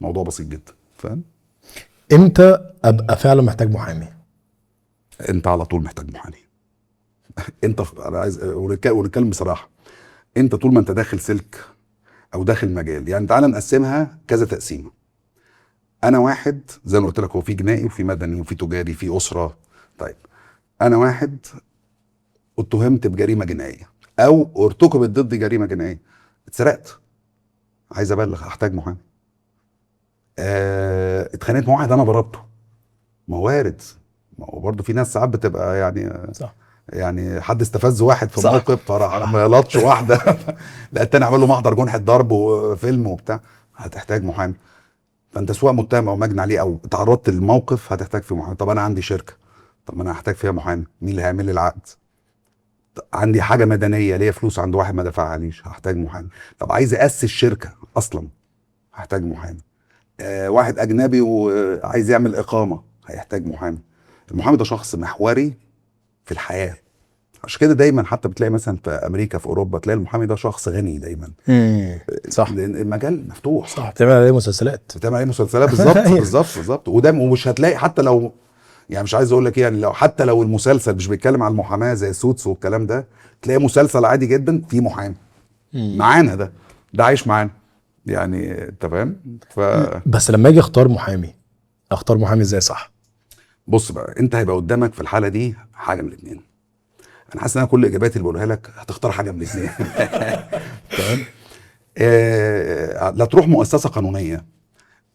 B: موضوع بسيط جدا، فاهم؟
A: امتى ابقى فعلا محتاج محامي؟
B: انت على طول محتاج محامي. انت انا عايز ونتكلم بصراحة، انت طول ما انت داخل سلك او داخل مجال، يعني تعالى نقسمها كذا تقسيمه. انا واحد زي ما قلت لك، هو في جنائي وفي مدني وفي تجاري، في اسره. طيب انا واحد اتهمت بجريمة جنائية او ارتكبت ضدي جريمة جنائية، اتسرقت، عايز ابلغ، هحتاج محامي. اتخانقت مع واحد انا ضربته، ما وارد، ما هو برضه في ناس ساعات بتبقى يعني
A: صح،
B: يعني حد استفز واحد في موقف فراح ما يلطش واحدة، لا التاني عمل له محضر جنحة ضرب وفيلم وبتاع، هتحتاج محامي. فانت سواء متهم او مجني عليه او تعرضت للموقف هتحتاج فيه محامي. طب انا عندي شركة، طب ما انا هحتاج فيها محامي، مين اللي هيعمل لي العقد؟ عندي حاجة مدنية ليا فلوس عند واحد ما دفعهاليش، هحتاج محامي. طب عايز اسس شركة اصلا، هحتاج محامي. واحد اجنبي وعايز يعمل اقامه، هيحتاج محامي. المحامي ده شخص محوري في الحياة. عشان كده دايما حتى بتلاقي مثلا في امريكا، في اوروبا، تلاقي المحامي ده شخص غني دايما.
A: صح،
B: لان المجال مفتوح.
A: صح، بتعمل عليه مسلسلات،
B: بتعمل عليه مسلسلات، بالظبط بالظبط بالظبط. وده ومش هتلاقي حتى لو، يعني مش عايز اقول لك يعني لو حتى لو المسلسل مش بيتكلم عن المحاماة زي Suits والكلام ده، تلاقي مسلسل عادي جدا فيه محامي معانا، ده عايش معانا يعني، انت فاهم؟
A: بس لما اجي اختار محامي، اختار محامي ازاي؟ صح.
B: بص بقى، انت هيبقى قدامك في الحالة دي حاجة من الاثنين. انا حاسس ان انا كل اجاباتي اللي بقولها لك هتختار حاجة من الاثنين. تمام؟ لا تروح مؤسسة قانونية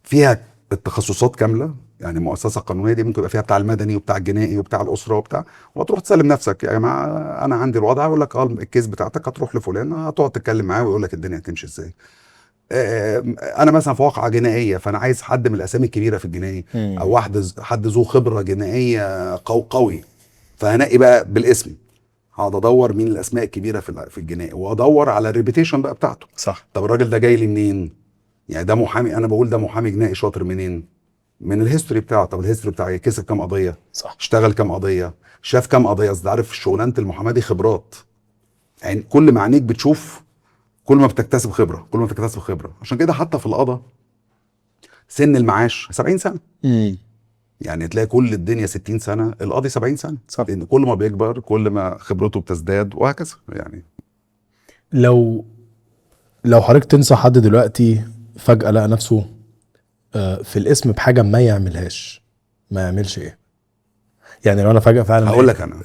B: فيها التخصصات كاملة، يعني مؤسسة قانونية دي ممكن يبقى فيها بتاع المدني وبتاع الجنائي وبتاع الاسرة وبتاع، وتروح تسلم نفسك يا جماعة انا عندي الوضع، يقول لك ال case بتاعتك هتروح لفلان، هتقعد تتكلم معاه ويقول لك الدنيا هتمشي ازاي. انا مثلا في واقعه جنائية، فانا عايز حد من الاسامي الكبيرة في الجنائي، او واحد حد ذو خبره جنائية قوي، فهنقي بقى بالاسم، هقعد ادور مين الاسماء الكبيرة في الجنائي، وادور على ال reputation بقى بتاعته.
A: صح.
B: طب الراجل ده جاي لي منين؟ يعني ده محامي، انا بقول ده محامي جنائي شاطر منين؟ من ال history بتاعه. طب ال history بتاعه كسب كام قضية؟
A: صح.
B: اشتغل كام قضية؟ شاف كام قضية؟ اصل عارف شغلانة المحاماة دي خبرات، يعني كل ما عينيك بتشوف كل ما بتكتسب خبره، كل ما بتكتسب خبره. عشان كده حتى في القضاء سن المعاش 70 سنة. يعني تلاقي كل الدنيا 60 سنة، القاضي 70 سنة.
A: صح.
B: لان كل ما بيكبر كل ما خبرته بتزداد وهكذا يعني.
A: لو حضرتك تنصح حد دلوقتي فجأة لقى نفسه في الاسم بحاجة ما يعملهاش، ما يعملش ايه؟ يعني لو انا فجأة فعلا
B: هقول لك انا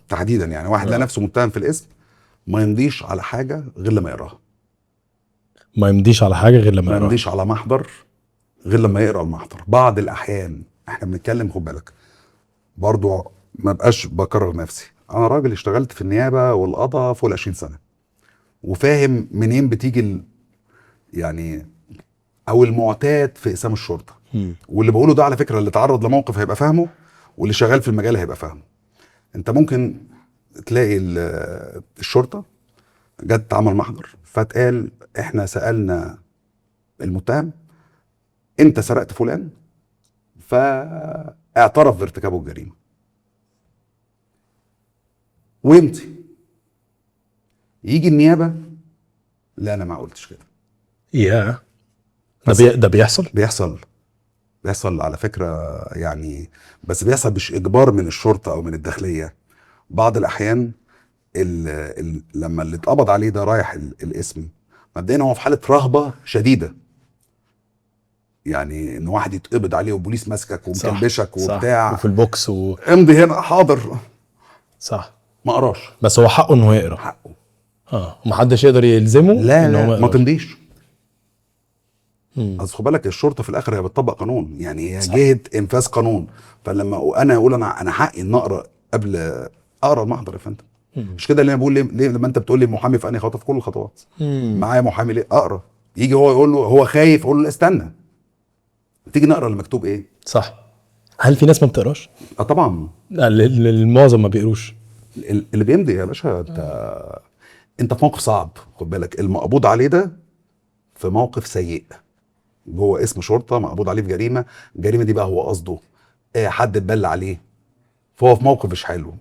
B: تحديدا، يعني واحد لقى نفسه متهم في الاسم ما يمضيش على حاجة غير لما يقراها.
A: ما يمضيش على حاجة غير لما
B: ما
A: يقراها.
B: يمضيش على محضر غير لما يقرا المحضر. بعض الاحيان احنا بنتكلم، خد بالك برضو ما بقاش بكرر نفسي، انا راجل اشتغلت في النيابة والقضاء فوق ال 20 سنة، وفاهم منين بتيجي يعني او المعتاد في اقسام الشرطة. واللي بقوله ده على فكرة اللي تعرض لموقف هيبقى فاهمه، واللي شغال في المجال هيبقى فاهمه. انت ممكن تلاقي الشرطة جت عمل محضر، فتقال احنا سالنا المتهم انت سرقت فلان، فاعترف بارتكابه الجريمة ويمضي. يجي النيابة لا انا ما قلتش كده.
A: يا ده بيحصل؟
B: بيحصل على فكرة يعني، بس بيحصل مش اجبار من الشرطة او من الداخلية. بعض الاحيان لما اللي اتقبض عليه ده رايح الاسم، مبدئيا هو في حاله رهبة شديدة، يعني ان واحد يتقبض عليه وبوليس ماسكك ومكلبشك وبتاع
A: وفي البوكس
B: امضي هنا حاضر،
A: صح،
B: ما قراش،
A: بس هو حقه انه يقرا،
B: حقه
A: ومحدش يقدر يلزمه.
B: لا لا، ما تمضيش. اصل خد بالك الشرطة في الاخر هي بتطبق قانون، يعني هي جهة انفاذ قانون. فلما انا اقول انا حقي ان اقرا قبل اقرا المحضر يا فندم، مش كده اللي انا بقول ليه لما انت بتقول لي محامي في انهي خطوة، في كل الخطوات معايا محامي ليه اقرا؟ يجي هو يقول له هو خايف، اقول له استنى تيجي نقرا اللي مكتوب ايه.
A: صح. هل في ناس ما بتقراش؟
B: اه طبعا.
A: لا المعظم ما بيقروش.
B: اللي بيمضي يا باشا انت في موقف صعب، خد بالك المقبوض عليه ده في موقف سيء، جوه اسم شرطه مقبوض عليه في جريمة، الجريمة دي بقى هو قصده حد اتبلى عليه، فهو في موقف مش حلو،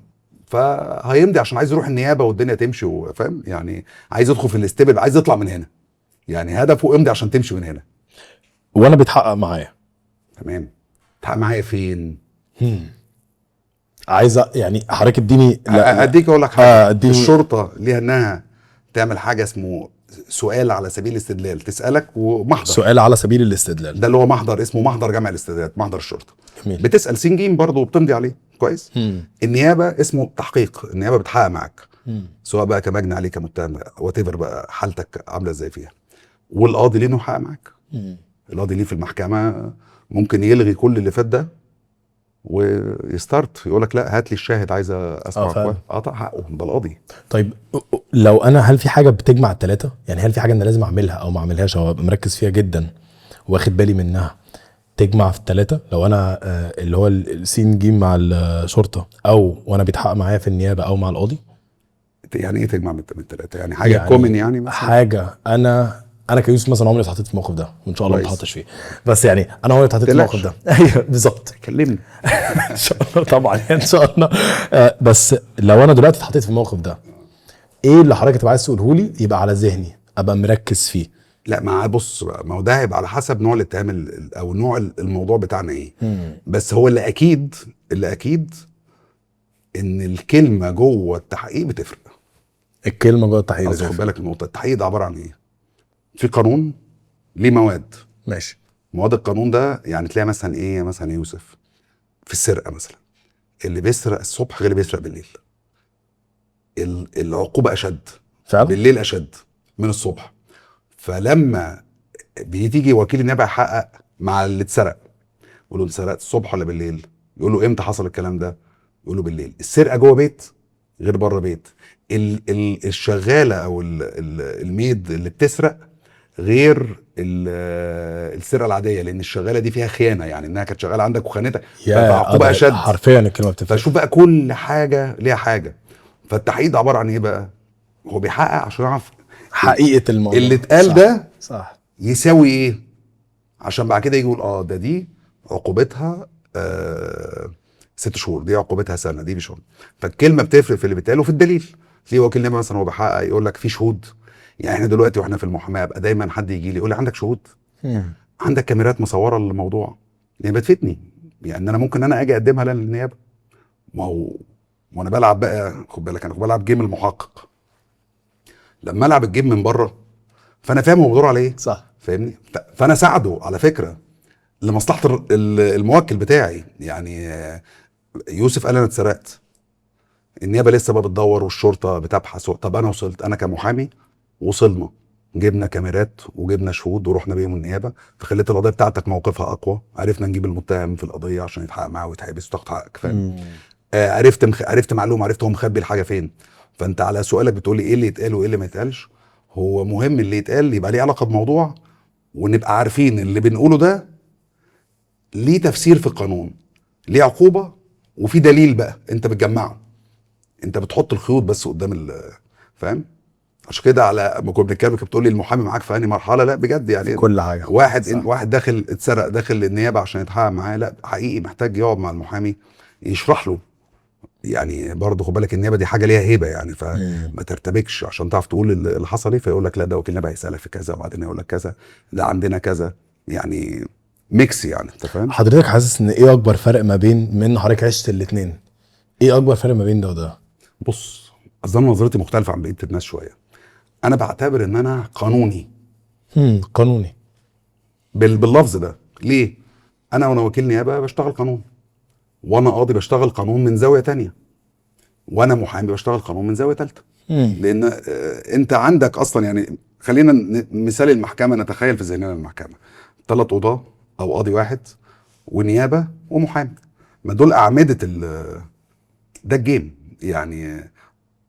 B: فهيمضي عشان عايز يروح النيابة والدنيا تمشي، وفاهم يعني عايز يدخل في الاستبل، عايز يطلع من هنا، يعني هدفه امضي عشان تمشي من هنا.
A: وانا بيتحقق معايا.
B: تمام. بيتحقق معايا فين؟
A: عايزه يعني حضرتك اديني،
B: لا اديك اقول لك حاجة. الشرطة ليها انها تعمل حاجة اسمه سؤال على سبيل الاستدلال، تسالك ومحضر.
A: سؤال على سبيل الاستدلال
B: ده اللي هو محضر اسمه محضر جمع الاستدلالات، محضر الشرطة.
A: جميل.
B: بتسال سين جيم برضه وبتمضي عليه. كويس. النيابة اسمه تحقيق، النيابة بتحقق معاك سواء بقى كمجني عليه كمتهم whatever بقى حالتك عامله ازاي فيها. والقاضي ليه انه يحقق معاك. القاضي ليه في المحكمة ممكن يلغي كل اللي فات ده وي start يقول لك لا هات لي الشاهد عايز اسمع. طبعا حقه ده القاضي.
A: طيب لو انا، هل في حاجة بتجمع الثلاثة؟ يعني هل في حاجة انا لازم اعملها او ما اعملهاش او ابقى مركز فيها جدا واخد بالي منها تجمع في الثلاثة؟ لو انا اللي هو السين جيم مع الشرطة، او وانا بيتحقق معايا في النيابة، او مع القاضي.
B: يعني ايه تجمع من الثلاثة؟ يعني حاجة يعني common يعني مثلا
A: حاجة انا كيوسف مثلا عمري اتحطيت في الموقف ده، وان شاء الله ما اتحطش فيه، بس يعني انا عمري اتحطيت في الموقف ده. ايوه بالظبط،
B: كلمني.
A: ان شاء الله طبعا ان شاء الله. بس لو انا دلوقتي اتحطيت في الموقف ده، ايه اللي حضرتك تبقى عايز تقوله لي يبقى على ذهني ابقى مركز فيه؟
B: لا ما بص بقى، ما هو ده هيبقى على حسب نوع الاتهام او نوع الموضوع بتاعنا ايه. بس هو اللي اكيد، اللي اكيد ان الكلمة جوه التحقيق بتفرق.
A: الكلمة جوه التحقيق بتفرق.
B: خد بالك النقطة، التحقيق ده عبارة عن ايه؟ في قانون ليه مواد.
A: ماشي.
B: مواد القانون ده يعني تلاقي مثلا ايه، مثلا يوسف في السرقة مثلا، اللي بيسرق الصبح غير اللي بيسرق بالليل. العقوبة اشد
A: فعلا؟
B: بالليل اشد من الصبح. فلما بتيجي وكيل النيابة يحقق مع اللي اتسرق، يقول له انت سرقت الصبح ولا بالليل؟ يقول له امتى حصل الكلام ده؟ يقول له بالليل. السرقة جوه بيت غير بره بيت. الشغاله او الميد اللي بتسرق غير السرقة العادية، لان الشغاله دي فيها خيانة، يعني انها كانت شغالة عندك وخانتك، فعقوبه اشد
A: حرفيا الكلمة بتفرق.
B: فشوف بقى كل حاجة ليها حاجة. فالتحقيق ده عبارة عن ايه بقى؟ هو بيحقق عشان يعرف
A: حقيقة الموضوع
B: اللي اتقال ده
A: صح
B: يساوي ايه، عشان بعد كده يجي يقول ده دي عقوبتها 6 شهور، دي عقوبتها سنة، دي مش. فالكلمة بتفرق في اللي بيتقال وفي الدليل. ليه وكيل نيابة مثلا هو بيحقق يقول لك في شهود؟ يعني احنا دلوقتي واحنا في المحاماة ابقى دايما حد يجي لي يقول لي عندك شهود؟ عندك كاميرات مصوره للموضوع؟ يعني بتفيدني، يعني انا ممكن انا اجي اقدمها للنيابه. ما هو وانا بلعب بقى، خد بالك انا بلعب game المحقق. لما العب ال game من بره فانا فاهم هو بيدور على ايه.
A: صح.
B: فاهمني؟ فانا ساعده على فكرة لمصلحة الموكل بتاعي. يعني يوسف قال انا اتسرقت، النيابة لسه بقى بتدور والشرطة بتبحث. طب انا وصلت، انا كمحامي وصلنا، جبنا كاميرات وجبنا شهود ورحنا بيهم النيابة، فخليت القضية بتاعتك موقفها اقوى، عرفنا نجيب المتهم في القضية عشان يتحقق معاه ويتحبس وتاخد حقك. فاهم؟ عرفت معلومة، عرفت هو مخبي الحاجة فين. فانت على سؤالك بتقولي ايه اللي يتقال وايه اللي ما يتقالش، هو مهم اللي يتقال يبقى ليه علاقة بموضوع، ونبقى عارفين اللي بنقوله ده ليه تفسير في القانون، ليه عقوبه، وفي دليل بقى انت بتجمعه، انت بتحط الخيوط بس قدام فاهم؟ عشان كده على ما كنا بنتكلم كنت بتقول لي المحامي معاك في انهي مرحلة. لا بجد يعني
A: كل حاجة.
B: واحد داخل اتسرق، داخل للنيابه عشان يتحقق معاه، لا حقيقي محتاج يقعد مع المحامي يشرح له. يعني برضه خد بالك النيابة دي حاجة ليها هيبة يعني، فما ترتبكش عشان تعرف تقول اللي حصل ايه، فيقول لك لا ده وكيل النيابة هيسالك في كذا، وبعدين يقول لك كذا، ده عندنا كذا، يعني mix يعني. انت فاهم؟
A: حضرتك حاسس ان ايه اكبر فرق ما بين، من حضرتك عشت الاثنين، ايه اكبر فرق ما بين ده وده؟
B: بص، اظن نظرتي مختلفة عن بقية الناس شوية. انا بعتبر ان انا قانوني.
A: قانوني
B: باللفظ ده. ليه؟ انا وانا وكيل نيابة بشتغل قانون، وانا قاضي بشتغل قانون من زاوية تانية، وانا محامي بشتغل قانون من زاوية ثالثة. لان انت عندك اصلا يعني، خلينا مثال المحكمة، نتخيل في ذهننا المحكمة 3 قضاه او قاضي واحد ونيابه ومحامي، ما دول اعمدة ده الجيم يعني.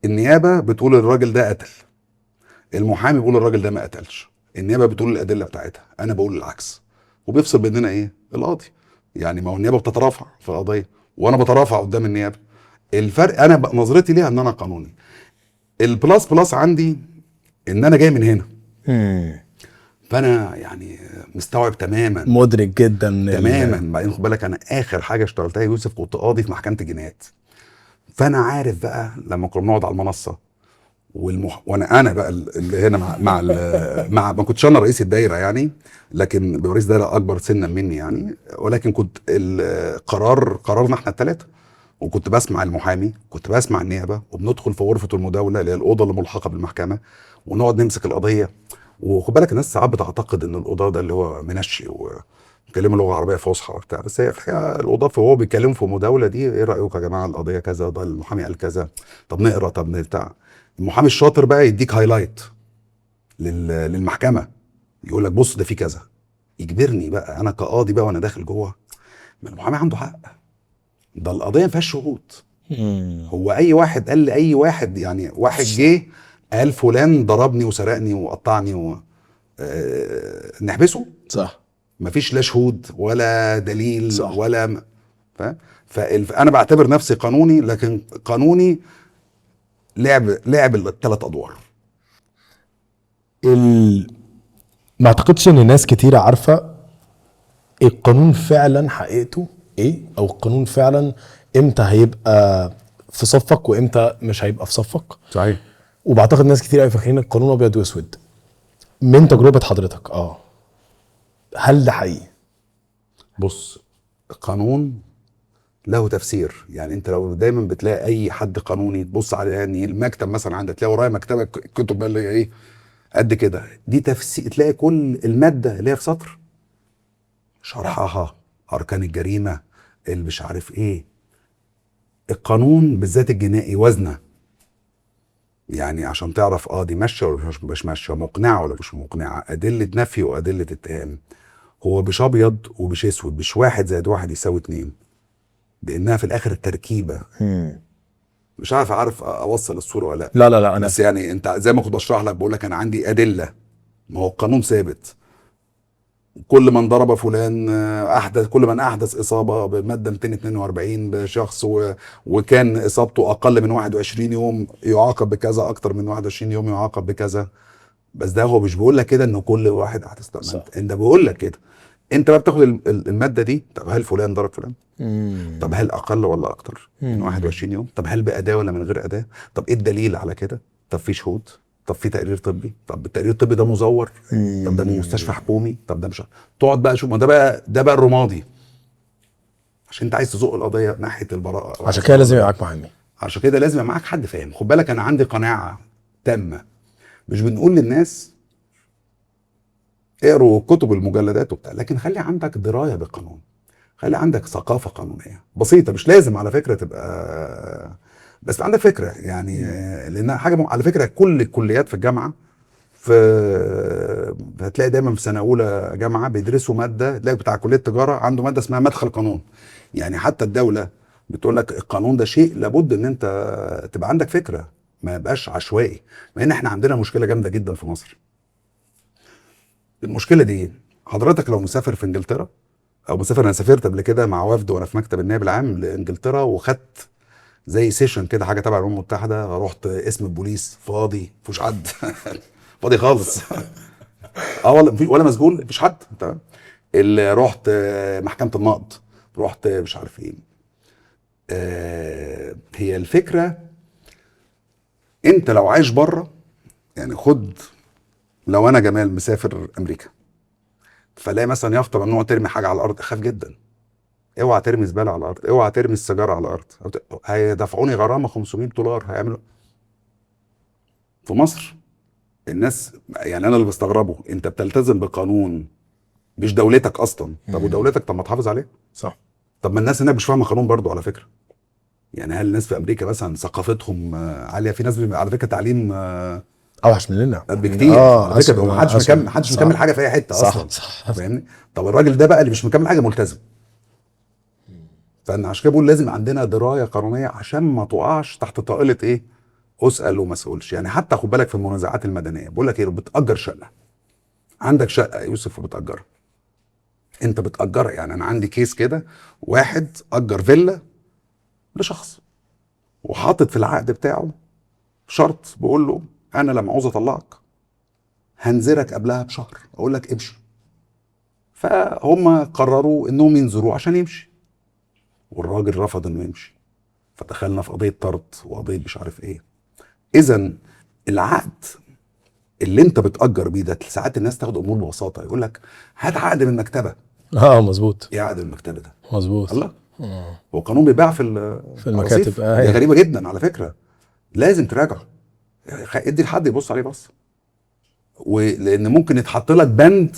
B: النيابة بتقول الراجل ده قتل، المحامي بيقول الراجل ده ما قتلش، النيابة بتقول الادلة بتاعتها، انا بقول العكس، وبيفصل بيننا ايه؟ القاضي. يعني ما هو النيابة بتترافع في القضية وانا بترافع قدام النيابة. الفرق انا نظرتي ليها ان انا قانوني. ال plus plus عندي ان انا جاي من هنا، فانا يعني مستوعب تماما،
A: مدرك جدا
B: تماما. بعدين خد بالك انا اخر حاجة اشتغلتها يوسف كنت قاضي في محكمة الجنايات، فانا عارف بقى لما كنا بنقعد على المنصة وانا بقى اللي هنا مع مع ما كنتش انا رئيس الدايرة يعني، لكن رئيس الدايرة اكبر سنا مني يعني، ولكن كنت القرار قرارنا احنا الثلاثة، وكنت بسمع المحامي، كنت بسمع النيابة، وبندخل في غرفة المداوله اللي هي الاوضة اللي ملحقه بالمحكمه، ونقعد نمسك القضية. وخد بالك الناس ساعات بتعتقد ان القضاة ده اللي هو منشي وبيتكلموا لغة عربية فصحى وبتاع، بس هي في الحقيقة القضاة وهو بيتكلموا في المداوله دي، ايه رايكم يا جماعة القضية كذا، ده المحامي قال كذا، طب نقرا، طب بتاع. المحامي الشاطر بقى يديك highlight للمحكمة، يقول لك بص ده في كذا، يجبرني بقى انا كقاضي بقى وانا داخل جوه، ما المحامي عنده حق، ده القضية ما فيهاش شروط. هو اي واحد قال لاي واحد يعني، واحد جه قال فلان ضربني وسرقني وقطعني نحبسه؟
A: صح.
B: مفيش لا شهود ولا دليل.
A: صح.
B: ولا فاهم؟ فانا بعتبر نفسي قانوني، لكن قانوني لعب الثلاث ادوار.
A: ما اعتقدش ان ناس كتيرة عارفه القانون فعلا حقيقته ايه، او القانون فعلا امتى هيبقى في صفك وامتى مش هيبقى في صفك.
B: صحيح.
A: وبعتقد ناس كتير قوي فاكرين القانون ابيض واسود. من تجربه حضرتك هل ده حقيقي؟
B: بص، القانون له تفسير. يعني انت لو دايما بتلاقي اي حد قانوني تبص على يعني المكتب مثلا عندك، تلاقي ورايا مكتبه كتب اللي هي ايه قد كده، دي تفسير، تلاقي كل المادة اللي هي في سطر شرحها، اركان الجريمة، اللي مش عارف ايه. القانون بالذات الجنائي وزنه، يعني عشان تعرف دي ماشية ولا مش ماشية، مقنعة ولا مش مقنعة، ادلة نفي وادلة اتهام. هو مش ابيض ومش اسود، مش 1 زائد 1 يساوي 2، لانها في الاخر التركيبة. مش عارف اوصل الصورة ولا
A: لا. لا لا لا، انا
B: بس يعني انت زي ما كنت بشرح لك، بقول لك انا عندي ادلة، ما هو القانون ثابت، كل من ضرب فلان احدث، كل من احدث اصابه بمادة 242 بشخص وكان اصابته اقل من 21 يوم يعاقب بكذا، اكتر من 21 يوم يعاقب بكذا. بس ده هو مش بيقول لك كده ان كل واحد احدث، انت بيقول لك كده، انت بقى بتاخد المادة دي، طب هل فلان ضرب فلان؟ طب هل اقل ولا اكتر من 21 يوم؟ طب هل باداة ولا من غير اداه؟ طب ايه الدليل على كده؟ طب في شهود؟ طب في تقرير طبي؟ طب التقرير الطبي ده مزور؟ طب ده من مستشفى حكومي؟ طب ده مش، تقعد بقى شوف. ما ده بقى الرمادي، عشان انت عايز تزق القضية ناحية البراءة.
A: عشان كده لازم يبقى معاك محامي،
B: عشان كده لازم يبقى معاك حد فاهم. خد بالك انا عندي قناعة تامة مش بنقول للناس اقروا كتب المجلدات وبتاع، لكن خلي عندك دراية بالقانون، خلي عندك ثقافة قانونية بسيطة، مش لازم على فكرة تبقى، بس عندك فكرة يعني، لان حاجة على فكرة كل الكليات في الجامعة، في هتلاقي دايما في سنة اولى جامعه بيدرسوا مادة، تلاقي بتاع كليه تجارة عنده مادة اسمها مدخل قانون. يعني حتى الدولة بتقول لك القانون ده شيء لابد ان انت تبقى عندك فكرة، ما يبقاش عشوائي. مع ان احنا عندنا مشكلة جامدة جدا في مصر. المشكلة دي حضرتك لو مسافر في انجلترا او مسافر، انا سافرت قبل كده مع وفد وانا في مكتب النائب العام لانجلترا، وخدت زي session كده حاجة تبع الامم المتحدة، رحت قسم البوليس فاضي، مفيش حد فاضي خالص اه والله مفيش ولا مسجون، مفيش حد، تمام. اللي رحت محكمة النقض، رحت مش عارف ايه. هي الفكرة انت لو عايش بره، يعني خد لو انا جمال مسافر امريكا، فلاقي مثلا يافطة ممنوع ترمي حاجة على الارض، اخاف جدا، اوعى ترمي زبالة على الارض، اوعى ترمي السيجارة على الارض، هيدفعوني غرامة $500، هيعملوا. في مصر الناس يعني انا اللي بستغربه، انت بتلتزم بقانون مش دولتك اصلا، طب ودولتك طب ما تحافظ عليه.
A: صح.
B: طب ما الناس هناك مش فاهمه قانون برضو على فكرة. يعني هل الناس في امريكا مثلا ثقافتهم عالية؟ في ناس على فكرة تعليم
A: اوحش مننا
B: بكتير. على فكرة ما حدش مكمل، ما حدش مكمل حاجة في اي حتة اصلا.
A: صح.
B: فاهمني؟ طب الراجل ده بقى اللي مش مكمل حاجة ملتزم. فانا عشان كده بقول لازم عندنا دراية قانونية عشان ما تقعش تحت طائلة ايه؟ اسال وما اسالش. يعني حتى خد بالك في المنازعات المدنية، بقول لك ايه، بتاجر شقه، عندك شقه يا يوسف وبتاجرها، انت بتاجرها. يعني انا عندي case كده، واحد اجر فيلا لشخص وحاطط في العقد بتاعه شرط بيقول له انا لما عاوز اطلعك هنزرك قبلها بشهر، اقول لك امشي. فهم قرروا انهم ينزروه عشان يمشي، والراجل رفض انه يمشي، فدخلنا في قضية طرد وقضية مش عارف ايه. اذا العقد اللي انت بتاجر بيه ده، ساعات الناس تاخد امور ببساطة، يقول لك هات عقد من المكتبة.
A: اه مظبوط.
B: ايه عقد من المكتبة ده؟
A: مظبوط.
B: الله، هو قانون بيباع في
A: المكاتب.
B: دي غريبة جدا على فكرة، لازم تراجعه، ادي لحد يبص عليه بس، ولان ممكن يتحط لك بند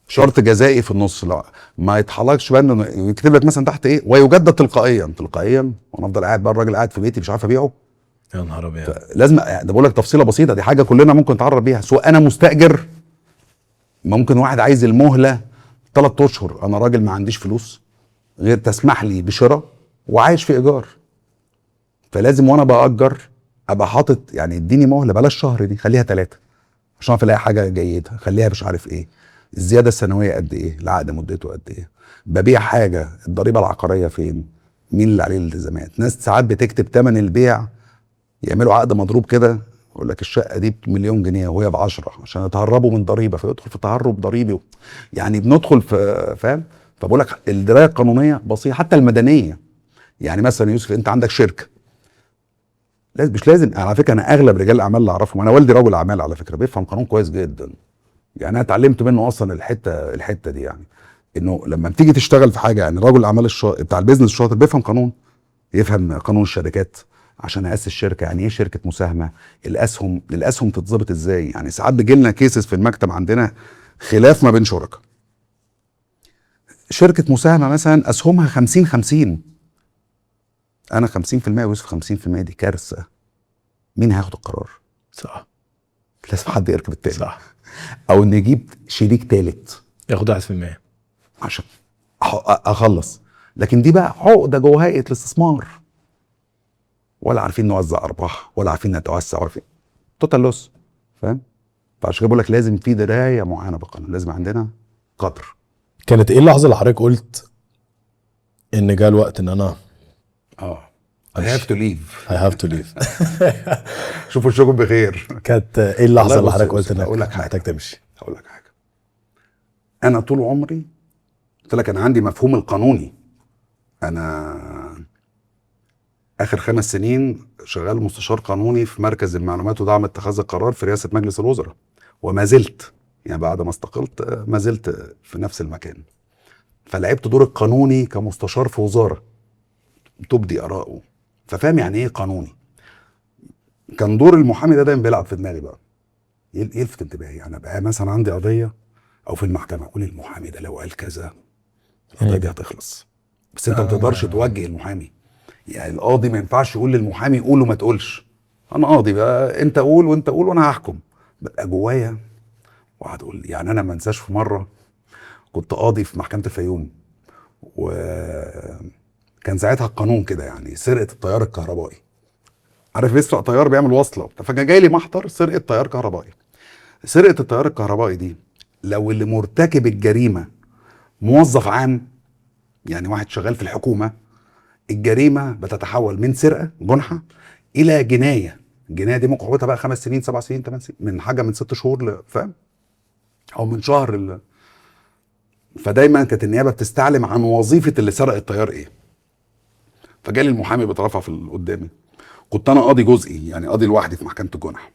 B: شرط جزائي في النص، لا ما يتحلكش بند، يكتب لك مثلا تحت ايه، ويجدد تلقائيا. تلقائيا، وانا افضل قاعد بقى الراجل قاعد في بيتي مش عارف ابيعه.
A: يا نهار ابيض.
B: لازم ده بقول لك تفصيله بسيطة، دي حاجة كلنا ممكن نتعرض بيها، سواء انا مستاجر، ممكن واحد عايز المهلة 3 اشهر، انا راجل ما عنديش فلوس غير تسمح لي بشراء وعايش في ايجار، فلازم وانا باجر ابقى حاطط يعني اديني مهله، بلاش شهر دي خليها 3 عشان اعرف الاقي حاجة جيدة، خليها مش عارف ايه، الزيادة السنوية قد ايه، العقد مدته قد ايه، ببيع حاجة الضريبة العقارية فين، مين اللي عليه الالتزامات. ناس ساعات بتكتب ثمن البيع، يعملوا عقد مضروب كده، يقول لك الشقة دي ب1,000,000 جنيه وهي ب10 عشان يتهربوا من ضريبة، فيدخل في تهرب ضريبي، يعني بندخل في فاهم. فبقول لك الدراية القانونية بسيطة، حتى المدنية. يعني مثلا يوسف انت عندك شركة، لازم مش لازم على فكرة، انا اغلب رجال الاعمال اللي اعرفهم، انا والدي رجل اعمال على فكرة، بيفهم قانون كويس جدا، يعني انا اتعلمت منه اصلا الحتة دي، يعني انه لما بتيجي تشتغل في حاجة، يعني رجل الاعمال بتاع ال business الشاطر بيفهم قانون، يفهم قانون الشركات عشان اسس شركة، يعني ايه شركة مساهمة، الاسهم تتظبط ازاي. يعني ساعات بيجي لنا cases في المكتب عندنا خلاف ما بين شركاء، شركة مساهمة مثلا اسهمها 50-50، انا 50% ويوسف 50%، دي كارثة، مين هياخد القرار؟
A: صح،
B: لازم حد يركب التاني.
A: صح.
B: او نجيب شريك تالت
A: ياخد 1%
B: عشان اخلص. لكن دي بقى عقده جوه هيئة الاستثمار، ولا عارفين نوزع ارباح، ولا عارفين نتوسع، ولا عارفين total loss، فاهم؟ فعشان كده بقول لك لازم في دراية معينة بالقانون، لازم عندنا قدر.
A: كانت ايه اللحظة اللي حضرتك قلت ان جاء الوقت ان انا
B: I have to leave.
A: I have to leave.
B: شوفوا وشكم بخير.
A: كانت ايه اللحظة اللي حضرتك قلت انك
B: محتاج
A: تمشي؟
B: هقول لك حاجة، انا طول عمري قلت لك انا عندي مفهوم القانوني. انا اخر 5 سنين شغال مستشار قانوني في مركز المعلومات ودعم اتخاذ القرار في رئاسة مجلس الوزراء، وما زلت يعني بعد ما استقلت ما زلت في نفس المكان. فلعبت دور القانوني كمستشار في وزارة تبدي اراءه، ففاهم يعني ايه قانوني. كان دور المحامي ده دايما بيلعب في دماغي بقى. يلفت انتباهي. انا بقى مثلا عندي قضية او في المحكمة اقول المحامي ده لو قال كذا القضية دي هتخلص، بس انت ما تقدرش توجه المحامي. يعني القاضي ما ينفعش يقول للمحامي قول وما تقولش. انا قاضي بقى، انت قول وانت قول وانا هحكم. ببقى جوايا وقعد اقول. يعني انا ما انساش في مرة كنت قاضي في محكمة الفيوم، وكان ساعتها القانون كده يعني سرقه التيار الكهربائي. عارف بيسرق تيار بيعمل وصله، فكان جاي لي محضر سرقه تيار كهربائي. سرقه التيار الكهربائي دي لو اللي مرتكب الجريمة موظف عام، يعني واحد شغال في الحكومة، الجريمة بتتحول من سرقه جنحه الى جناية. الجناية دي ممكن عقوبتها بقى 5 سنين 7 سنين 8 سنين، من حاجة من 6 شهور فاهم، او من شهر فدايما كانت النيابة بتستعلم عن وظيفة اللي سرق التيار ايه. فجالي المحامي بيترفع في قدامي، كنت انا قاضي جزئي يعني قاضي لوحدي في محكمة الجنح.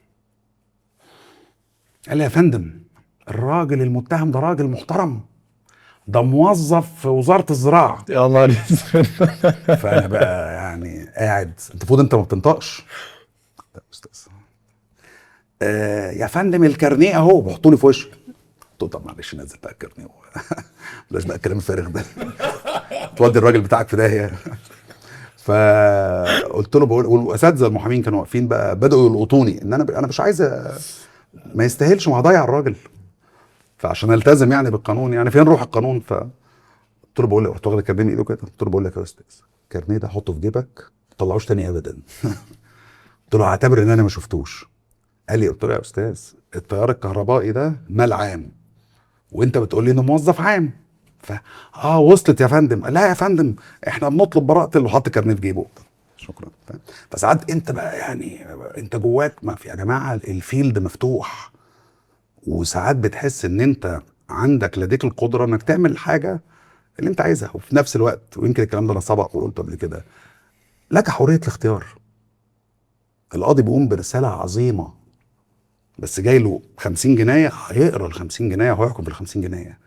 B: قال لي يا فندم الراجل المتهم ده راجل محترم، ده موظف في وزارة الزراعة.
A: يا الله اسود.
B: فانا بقى يعني قاعد، انت المفروض انت ما بتنطقش. استاذ يا فندم الكارنيه اهو، بحطوا لي في وشي. قلت له طب معلش نزل بقى الكارنيه، بلاش بقى الكلام الفارغ ده، تودي الراجل بتاعك في داهية. فقلت له بقول، والاساتذه المحامين كانوا واقفين بقى بداوا يلقطوني ان انا مش عايز، ما يستاهلش، ما هضيع الراجل، فعشان التزم يعني بالقانون، يعني فين روح القانون. ف قلت له بقول لك، رحت واخد الكارنيه من ايده كده، قلت له بقول لك يا استاذ الكارنيه ده حطه في جيبك ما تطلعوش تاني ابدا. قلت له هعتبر ان انا ما شفتوش. قال لي، قلت له يا استاذ التيار الكهربائي ده مال عام، وانت بتقول لي انه موظف عام. ف وصلت يا فندم. لا يا فندم احنا بنطلب براءه اللي حط كارنيه في جيبه. شكرا. فساعات انت بقى يعني انت جواك ما في يا جماعة، الفيلد مفتوح، وساعات بتحس ان انت عندك لديك القدرة انك تعمل حاجة اللي انت عايزها، وفي نفس الوقت، ويمكن الكلام ده انا سبق وقلته قبل كده، لك حرية الاختيار. القاضي بيقوم برسالة عظيمة، بس جاي له 50 جناية هيقرا ال 50 جناية وهيحكم في ال 50 جناية.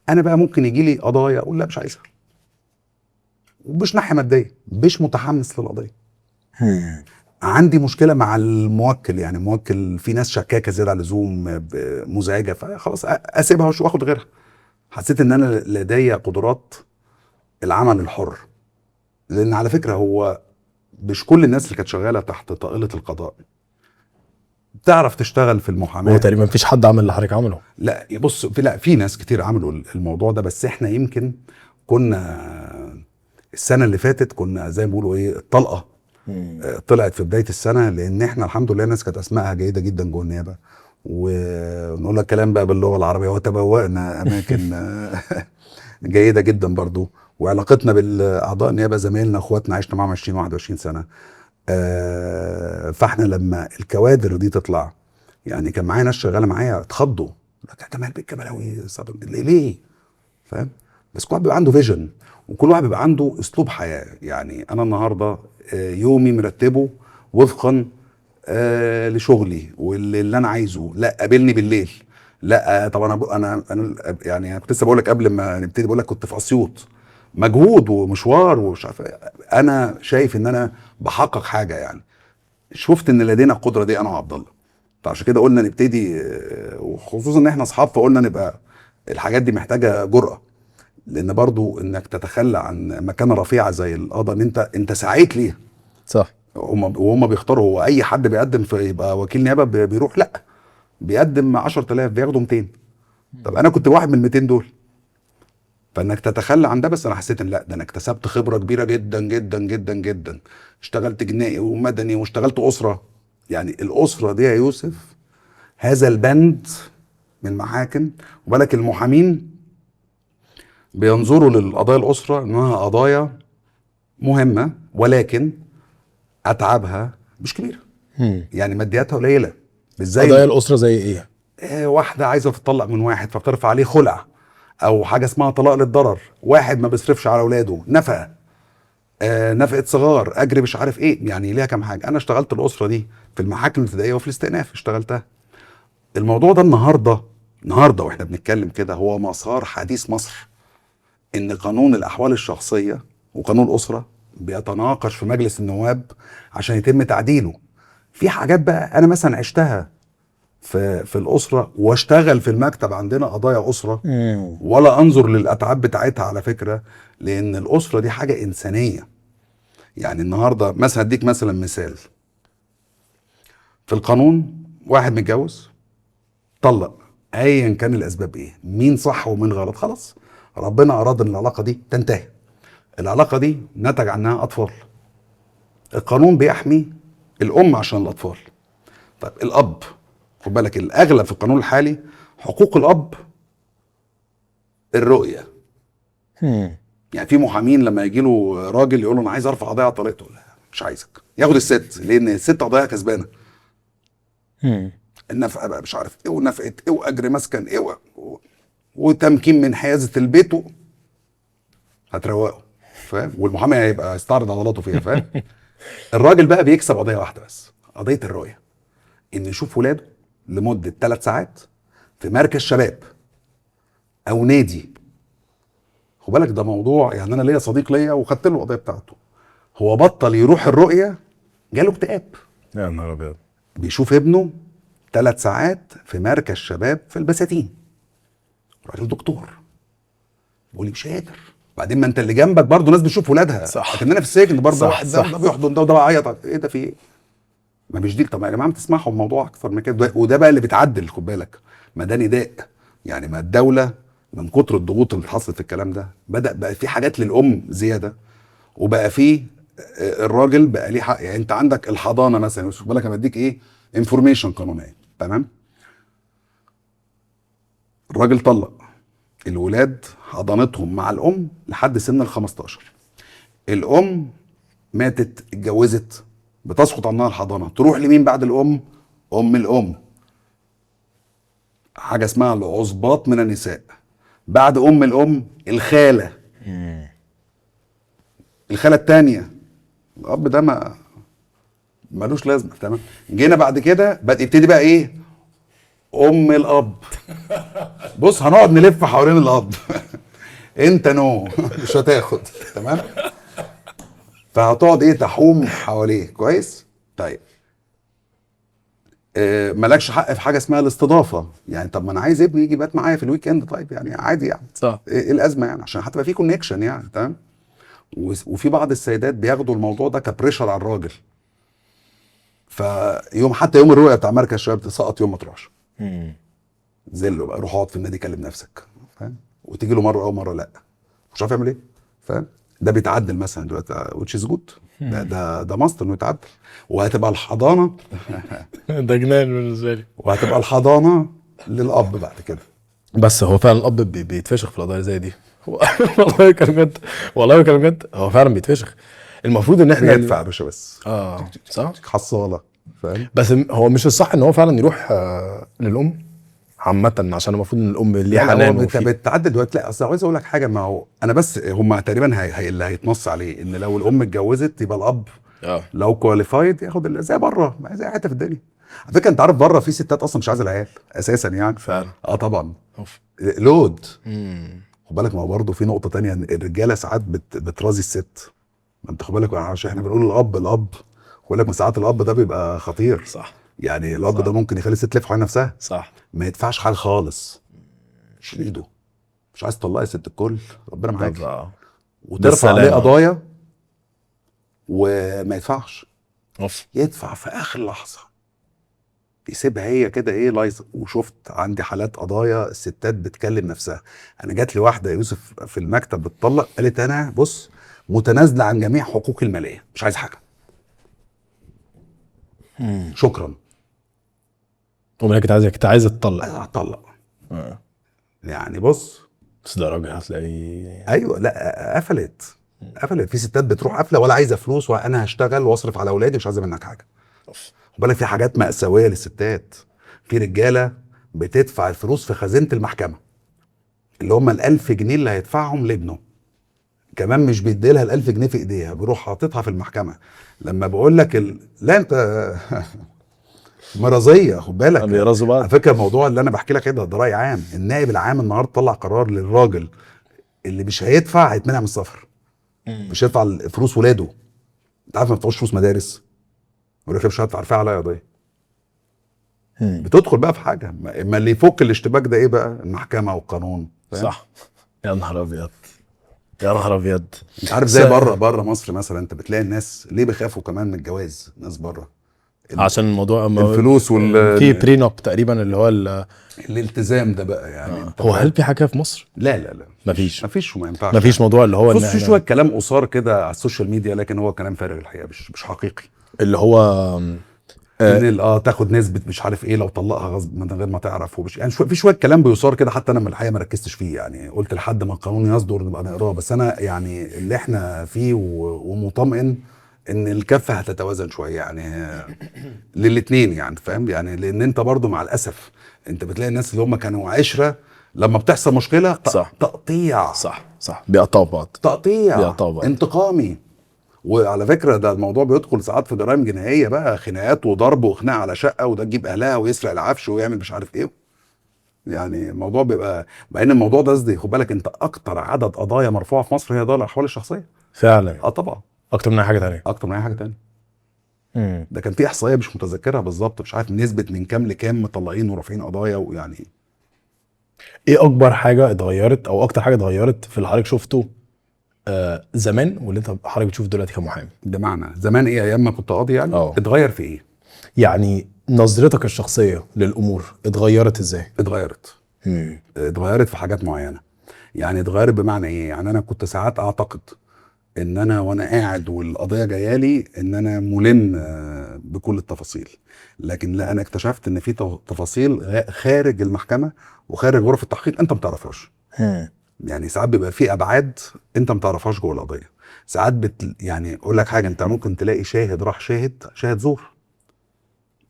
B: انا بقى ممكن يجي لي قضايا اقول لا مش عايزها، ومش ناحية مادية، مش متحمس للقضية. عندي مشكلة مع الموكل، يعني الموكل في ناس شكاكه زيادة عن اللزوم مزعجة، فخلاص اسيبها واخد غيرها. حسيت ان انا لدي قدرات العمل الحر، لان على فكرة هو مش كل الناس اللي كانت شغالة تحت طائلة القضاء تعرف تشتغل في المحاماة.
A: هو تقريبا مفيش حد عمل اللي حضرتك عمله.
B: لا بص، في ناس كتير عملوا الموضوع ده، بس احنا يمكن كنا السنة اللي فاتت كنا زي ما بيقولوا ايه الطلقة طلعت في بداية السنة، لان احنا الحمد لله الناس كانت اسمائها جيدة جدا جوه النيابة، ونقول لك كلام بقى باللغة العربية، وتبوأنا اماكن جيدة جدا برضو، وعلاقتنا بالاعضاء النيابة زمايلنا اخواتنا عشنا معاهم 20 21 سنة. فاحنا لما الكوادر دي تطلع، يعني كان معايا ناس شغالة معايا اتخضوا، لك جمال بيه الجبلاوي ليه؟ فاهم؟ بس كل واحد بيبقى عنده vision، وكل واحد بيبقى عنده اسلوب حياة. يعني انا النهارده يومي مرتبه وفقا لشغلي واللي انا عايزه. لا قابلني بالليل، لا طبعا انا يعني كنت لسه بقول لك قبل ما نبتدي، بقول لك كنت في اسيوط، مجهود ومشوار ومش عارف. انا شايف ان انا بحقق حاجة، يعني شفت ان لدينا القدرة دي انا وعبد الله، فعشان كده قلنا نبتدي، وخصوصا ان احنا اصحاب، فقلنا نبقى الحاجات دي محتاجه جرأه، لان برضو انك تتخلى عن مكانه رفيعة زي القضاء ان انت سعيت ليها.
A: صح.
B: وهم بيختاروا، هو اي حد بيقدم في يبقى وكيل نيابة بيروح؟ لا، بيقدم 10000 بياخدوا 200. طب انا كنت واحد من 200 دول، فانك تتخلى عن ده. بس انا حسيت ان لا، ده انا اكتسبت خبره كبيرة جدا جدا جدا جدا، اشتغلت جنائي ومدني واشتغلت اسره. يعني الاسرة دي يا يوسف هذا البند من المحاكم، وبالك المحامين بينظروا للقضايا الاسرة انها قضايا مهمة، ولكن اتعابها مش كبيرة. يعني مادياتها قليله. مش زي
A: قضايا الاسرة. زي ايه؟
B: واحدة عايزه تطلق من واحد فبترفع عليه خلع، او حاجة اسمها طلاق للضرر، واحد ما بيصرفش على اولاده، نفقه، نفقه صغار، اجر مش عارف ايه، يعني ليها كام حاجة. انا اشتغلت الاسرة دي في المحاكم الابتدائية وفي الاستئناف اشتغلتها. الموضوع ده النهارده واحنا بنتكلم كده هو مسار حديث مصر، ان قانون الاحوال الشخصية وقانون الاسرة بيتناقش في مجلس النواب عشان يتم تعديله. في حاجات بقى انا مثلا عشتها في الاسرة، واشتغل في المكتب عندنا قضايا اسره، ولا انظر للاتعاب بتاعتها على فكرة، لان الاسرة دي حاجة انسانيه. يعني النهارده مثلا اديك مثلا مثال في القانون، واحد متجوز طلق، ايا كان الاسباب ايه، مين صح ومين غلط، خلاص ربنا اراد ان العلاقة دي تنتهي، العلاقة دي نتج عنها اطفال، القانون بيحمي الام عشان الاطفال. طيب الاب، خد بالك الاغلب في القانون الحالي حقوق الاب الرؤية. يعني في محامين لما يجي له راجل يقول له انا عايز ارفع قضية على طليقته، لا مش عايزك، ياخد الست، لان الست قضايا كسبانه. النفقة بقى مش عارف ايه، ونفقة ايه، واجر مسكن ايه، وتمكين من حيازه البيت، هتروقه، فاهم؟ والمحامي هيبقى يستعرض عضلاته فيها، فاهم؟ الراجل بقى بيكسب قضية واحدة بس، قضية الرؤية، ان يشوف ولاده لمدة 3 ساعات في مركز شباب او نادي. خد بالك ده موضوع، يعني انا ليا صديق ليا وخدت له القضية بتاعته، هو بطل يروح الرؤية، جاله اكتئاب.
A: يا نهار ابيض.
B: بيشوف ابنه 3 ساعات في مركز شباب في البساتين، راجل دكتور، بيقول لي مش قادر. بعدين ما انت اللي جنبك برضه ناس بتشوف ولادها، صح، لكن انا في السجن برضه واحد ده بيحضن ده وده بيعيط، ايه ده في ايه؟ ما مش دي. طب يا جماعة ما تسمعوا الموضوع اكثر من كده. وده بقى اللي بيتعدل، خد بالك، ما ده نداء. يعني ما الدولة من كتر الضغوط اللي حصلت في الكلام ده بدا بقى في حاجات للام زيادة، وبقى في الراجل بقى ليه حق. يعني انت عندك الحضانة مثلا، خد بالك انا بديك ايه information قانونية، تمام؟ الراجل طلق الولاد، حضانتهم مع الام لحد سن ال15، الام ماتت، اتجوزت، بتسقط عنها الحضانة، تروح لمين بعد الام؟ ام الام، حاجة اسمها العصبات من النساء. بعد ام الام الخالة، الخالة الثانية، الاب ده ما ملوش لازمه، تمام؟ جينا بعد كده يبتدي بقى ايه؟ ام الاب. بص هنقعد نلف حوالين الاب. انت no مش هتاخد، تمام؟ فهتقعد ايه تحوم حواليه، كويس؟ طيب مالكش حق في حاجة اسمها الاستضافة. يعني طب ما انا عايز ابني يجي يبات معايا في ال weekend، طيب يعني عادي يعني،
A: صح،
B: ايه الازمة يعني؟ عشان هتبقى في connection يعني، تمام؟ وفي بعض السيدات بياخدوا الموضوع ده ك pressure على الراجل، فيوم حتى يوم الرؤية بتاع مركز الشباب تسقط يوم ما تروحش، زلة بقى، روح اقعد في النادي كلم نفسك، فاهم؟ وتيجي له مرة او مرة لا، مش عارف يعمل ايه، فاهم؟ ده بيتعدل مثلا دلوقتي which is good، ده must انه يتعدل. وهتبقى الحضانة
A: ده جنان بالنسبة لي.
B: وهتبقى الحضانة للاب بعد كده.
A: بس هو فعلا الاب بيتفشخ في القضايا زي دي. والله كان بجد، والله كان بجد، هو فعلا بيتفشخ. المفروض ان احنا
B: يدفع يا باشا بس،
A: صح،
B: حصاله، فاهم؟
A: بس هو مش الصح ان هو فعلا يروح للام عامة، عشان المفروض ان الام ليها حنان.
B: انت بتعدل دلوقتي. لا اصل عايز اقول لك حاجة، ما هو انا بس هم تقريبا اللي هيتنص عليه ان لو الام اتجوزت يبقى الاب لو qualified ياخد زي بره، زي حتة في الدنيا. على فكرة انت عارف بره في ستات اصلا مش عايزه العيال اساسا يعني.
A: فعلا
B: اه طبعا load. خد بالك، ما هو برضه في نقطة ثانية، الرجالة ساعات بترازي الست. ما انت خد بالك، عشان احنا بنقول الاب الاب، خد بالك ساعات الاب ده بيبقى خطير،
A: صح؟
B: يعني الاب ده ممكن يخلي الست تلف حوالين نفسها،
A: صح،
B: ما يدفعش حاجة خالص، شيل ايده، مش عايز تطلقي ست الكل، ربنا معاك، وترفع عليه قضايا وما يدفعش.
A: أوف.
B: يدفع في اخر لحظة، يسيبها هي كده ايه لايصه. وشفت عندي حالات قضايا الستات بتكلم نفسها. انا جات لي واحدة يوسف في المكتب بتطلق، قالت انا بص متنازله عن جميع حقوقي المالية، مش عايز حاجة، شكرا.
A: امال كنت عايزه، كنت عايزه تطلق؟
B: عايزه اتطلق. يعني بص،
A: بس ده راجل هتلاقيه.
B: ايوه، لا قفلت، قفلت. في ستات بتروح قافله، ولا عايزه فلوس، وانا هشتغل واصرف على اولادي، مش عايزه منك حاجة. خد بالك في حاجات مأساوية للستات. في رجاله بتدفع الفلوس في خزينة المحكمة، اللي هم ال1000 جنيه اللي هيدفعهم لابنه، كمان مش بيديلها ال1000 جنيه في ايديها، بيروح حاططها في المحكمة. لما بقول لك لا انت مرضية، خد بالك
A: بيرازوا بعض.
B: على فكرة الموضوع اللي انا بحكي لك ده راي عام. النائب العام النهارده طلع قرار للراجل اللي مش هيدفع هيتمنع من السفر، مش هيدفع فلوس ولاده. انت عارف ما بتدفعوش فلوس مدارس، يقول لك مش هدفع، ارفع عليا قضية. بتدخل بقى في حاجة، ما اللي يفك الاشتباك ده ايه بقى؟ المحكمة والقانون.
A: صح. يا نهار ابيض، يا نهار ابيض.
B: انت عارف زي بره مصر مثلا، انت بتلاقي الناس ليه بيخافوا كمان من الجواز؟ الناس بره
A: عشان الموضوع
B: الفلوس وال
A: في prenup تقريبا اللي هو
B: الالتزام ده بقى يعني.
A: هو هل في حاجة في مصر؟
B: لا لا لا،
A: مفيش
B: وما ينفعش،
A: مفيش موضوع اللي هو
B: في شوية كلام قصار كده على ال social media، لكن هو كلام فارغ الحقيقة، مش حقيقي.
A: اللي هو
B: ان تاخد نسبه مش عارف ايه لو طلقها غصب من غير ما تعرف، ومش يعني في شوية كلام بيصار كده، حتى انا من الحقيقة ما ركزتش فيه يعني، قلت لحد ما القانون يصدر نبقى نقراه. بس انا يعني اللي احنا فيه ومطمئن ان الكفة هتتوازن شوية يعني للاثنين يعني، فاهم يعني؟ لان انت برضو مع الاسف انت بتلاقي الناس اللي هم كانوا عشرة لما بتحصل مشكلة
A: صح.
B: تقطيع،
A: صح صح، بيقطعوا بعض،
B: تقطيع،
A: بيقطعوا بعض،
B: انتقامي. وعلى فكرة ده الموضوع بيدخل ساعات في جرائم جنائية بقى، خناقات وضرب وخناقه على شقه، وده تجيب اهلها ويسرق العفش ويعمل مش عارف ايه. يعني الموضوع بيبقى، مع ان الموضوع ده قصدي خد بالك انت اكتر عدد قضايا مرفوعة في مصر هي قضايا الاحوال الشخصية.
A: فعلا.
B: طبعا،
A: اكتر من اي حاجة ثانية،
B: اكتر من اي حاجة ثانية. ده كان في احصائية مش متذكرها بالظبط، مش عارف نسبه من كام لكام مطلعين ورافعين قضايا. ويعني
A: ايه اكبر حاجة اتغيرت او اكتر حاجة اتغيرت في اللي حضرتك شفته زمان واللي انت حضرتك بتشوفه دلوقتي كمحامي؟
B: بمعنى زمان ايه؟ ايام ما كنت قاضي يعني؟ اتغير في ايه؟
A: يعني نظرتك الشخصية للامور اتغيرت ازاي؟
B: اتغيرت. اتغيرت في حاجات معينة يعني. اتغيرت بمعنى ايه؟ يعني انا كنت ساعات اعتقد ان انا وانا قاعد والقضية جاية لي ان انا ملم بكل التفاصيل، لكن لا، انا اكتشفت ان في تفاصيل خارج المحكمة وخارج غرف التحقيق انت ما تعرفهاش. يعني ساعات بيبقى في ابعاد انت ما تعرفهاش جوه القضية. ساعات يعني اقول لك حاجة، انت ممكن تلاقي شاهد راح شاهد زور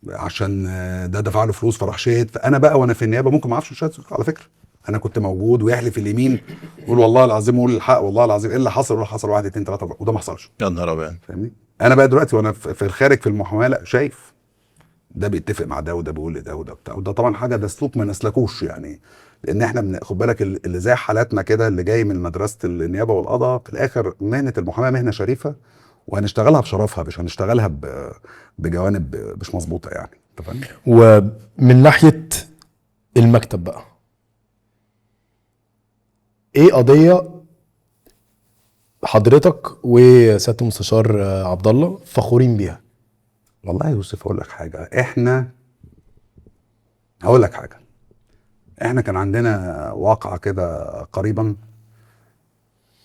B: عشان ده دفع له فلوس فراح شاهد. فانا بقى وانا في النيابة ممكن ما اعرفش شاهد زور على فكرة، انا كنت موجود ويحلف اليمين يقول والله العظيم، قول الحق والله العظيم ايه اللي حصل، واللي حصل 1 2 3 4، وده ما حصلش.
A: يا نهار ابيض.
B: فاهمني؟ انا بقى دلوقتي وانا في الخارج في المحاماة لا، شايف ده بيتفق مع ده وده بيقول لده وده بتاع، وده طبعا حاجة ده سلوك ما نسلكوش يعني. لان احنا خد بالك اللي زي حالاتنا كده اللي جاي من مدرسه النيابة والقضاء، في الاخر مهنة المحاماة مهنة شريفه وهنشتغلها بشرفها، مش هنشتغلها بجوانب مش مظبوطة يعني. انت فاهم؟
A: ومن ناحية المكتب بقى، ايه قضية حضرتك وسياده المستشار عبد الله فخورين بيها؟
B: والله يا يوسف اقول لك حاجة، احنا هقول لك حاجة، احنا كان عندنا واقعه كده قريبا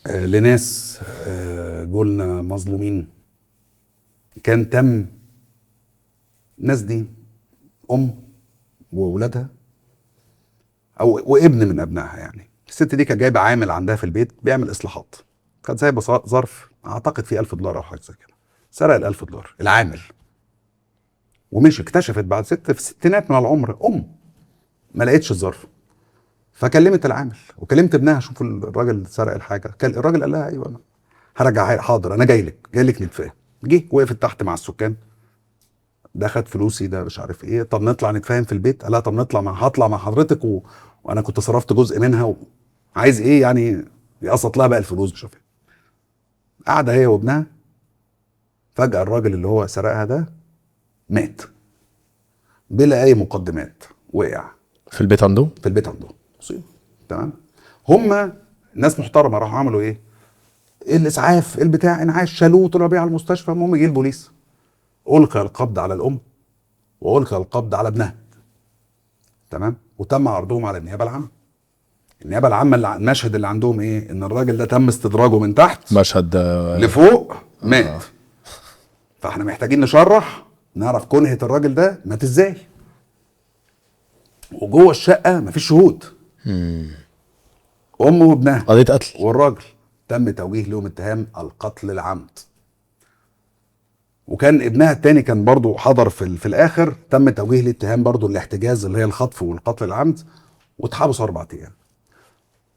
B: لناس جولنا مظلومين. كان تم الناس دي ام واولادها او وابن من ابنائها يعني. الست دي كانت جايبه عامل عندها في البيت بيعمل اصلاحات، كانت سايبه ظرف اعتقد فيه $1000 او حاجة زي كده، سرق ال $1000 العامل ومشي. اكتشفت بعد ست في الستينات من العمر، ما لقيتش الظرف، فكلمت العامل وكلمت ابنها، شوف الراجل سرق الحاجة. الراجل قال لها ايوه انا هرجعها، حاضر انا جاي لك نتفاهم. جه وقفت تحت مع السكان، ده خد فلوسي ده مش عارف ايه، طب نطلع نتفاهم في البيت؟ قال لها طب نطلع هطلع مع حضرتك وانا كنت صرفت جزء منها عايز ايه يعني، يقسط لها بقى الفلوس مش عارف ايه. قاعدة هي وابنها، فجاة الراجل اللي هو سرقها ده مات بلا اي مقدمات، وقع
A: في البيت عندهم،
B: في البيت عندهم مصيبة. تمام. هم ناس محترمه راحوا عملوا ايه؟ الاسعاف البتاع انعاش، شالوه طلعوا بيه على المستشفى. المهم جه البوليس، القى القبض على الام والقى القبض على ابنها. تمام. وتم عرضهم على النيابة العامة. النيابة العامة المشهد اللي عندهم ايه؟ ان الراجل ده تم استدراجه من تحت
A: مشهد
B: لفوق مات. فاحنا محتاجين نشرح، نعرف كنهه الراجل ده مات ازاي. وجوه الشقة مفيش شهود. امه وابنها،
A: قضية قتل،
B: والراجل تم توجيه لهم اتهام القتل العمد. وكان ابنها التاني كان برضو حضر في الاخر، تم توجيه لاتهام برضو الاحتجاز اللي هي الخطف والقتل العمد، واتحبسوا 4 ايام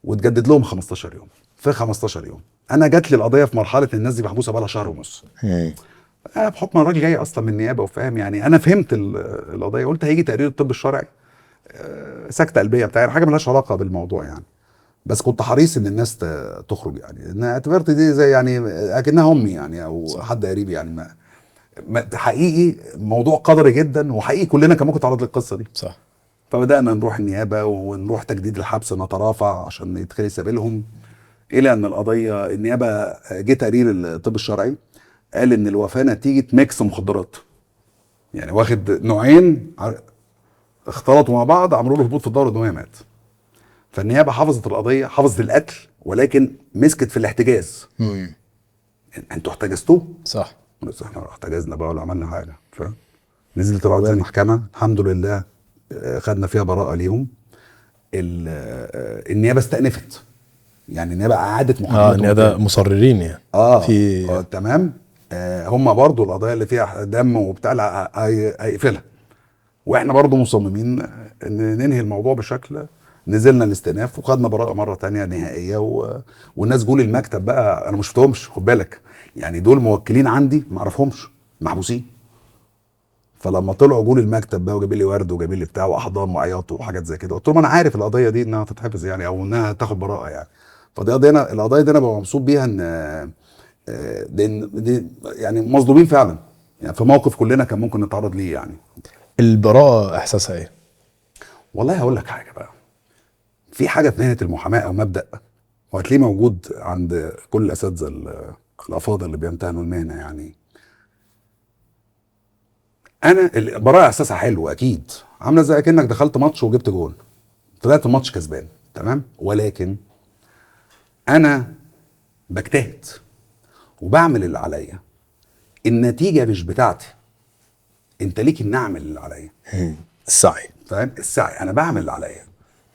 B: وتجدد لهم 15 يوم. في 15 يوم انا جات لي القضية في مرحلة الناس دي محبوسة بقى لها شهر ونص. انا بحكم الراجل جاي اصلا من النيابة وفاهم يعني، انا فهمت القضية، قلت هيجي تقرير الطب الشرعي سكته قلبية بتاع حاجة ملهاش علاقة بالموضوع يعني، بس كنت حريص ان الناس تخرج يعني، ان اعتبرت دي زي يعني اكنها امي يعني او صح. حد قريب يعني. ما حقيقي موضوع قدري جدا، وحقيقي كلنا كان ممكن نتعرض للقصة دي.
A: صح.
B: فبدانا نروح النيابة ونروح تجديد الحبس، نترافع عشان يتخلي سبيلهم، الى ان القضية النيابة جه تقرير الطب الشرعي قال ان الوفاة نتيجة mix مخدرات، يعني واخد نوعين اختلطوا مع بعض، عملوا له هبوط في الدورة الدموية، مات. فالنيابه حفظت القضية، حفظت القتل، ولكن مسكت في الاحتجاز. انتوا احتجزتوه؟
A: صح.
B: بس احنا احتجزنا بقى ولا عملنا حاجة. فنزلت القضية المحكمة، الحمد لله خدنا فيها براءه ليهم. النيابة استأنفت، يعني النيابة اعادت محاكمتهم.
A: النيابة مصررين يعني. في
B: تمام. هم برضو القضايا اللي فيها دم وبتاع هيقفلها، واحنا برضو مصممين ان ننهي الموضوع بشكل. نزلنا الاستئناف وخدنا براءه مرة تانية نهائية، والناس جول المكتب بقى، انا ما شفتهمش، خد بالك، يعني دول موكلين عندي ما اعرفهمش، محبوسين. فلما طلعوا جول المكتب بقى وجايبين لي ورد وجايبين لي بتاع واحضان وعياط وحاجات زي كده، قلت لهم انا عارف القضية دي انها تتحفظ يعني، او انها تاخد براءه يعني. فدي قضية، انا القضية دي انا ببقى مبسوط بيها، ان لان دي يعني مظلومين فعلا، يعني في موقف كلنا كان ممكن نتعرض ليه يعني.
A: البراءة احساسها ايه؟
B: والله هقول لك حاجة بقى، في حاجة في مهنة المحاماة او مبدا وهتلاقيه موجود عند كل الاساتذة الافاضل اللي بيمتهنوا المهنة يعني. انا البراءة احساسها حلو اكيد، عامله زي كانك دخلت ماتش وجبت جون، طلعت الماتش كسبان، تمام. ولكن انا بجتهد وبعمل اللي عليا، النتيجة مش بتاعتي، انت ليك ان اعمل اللي عليا.
A: السعي،
B: فاهم؟ السعي، انا بعمل اللي عليا،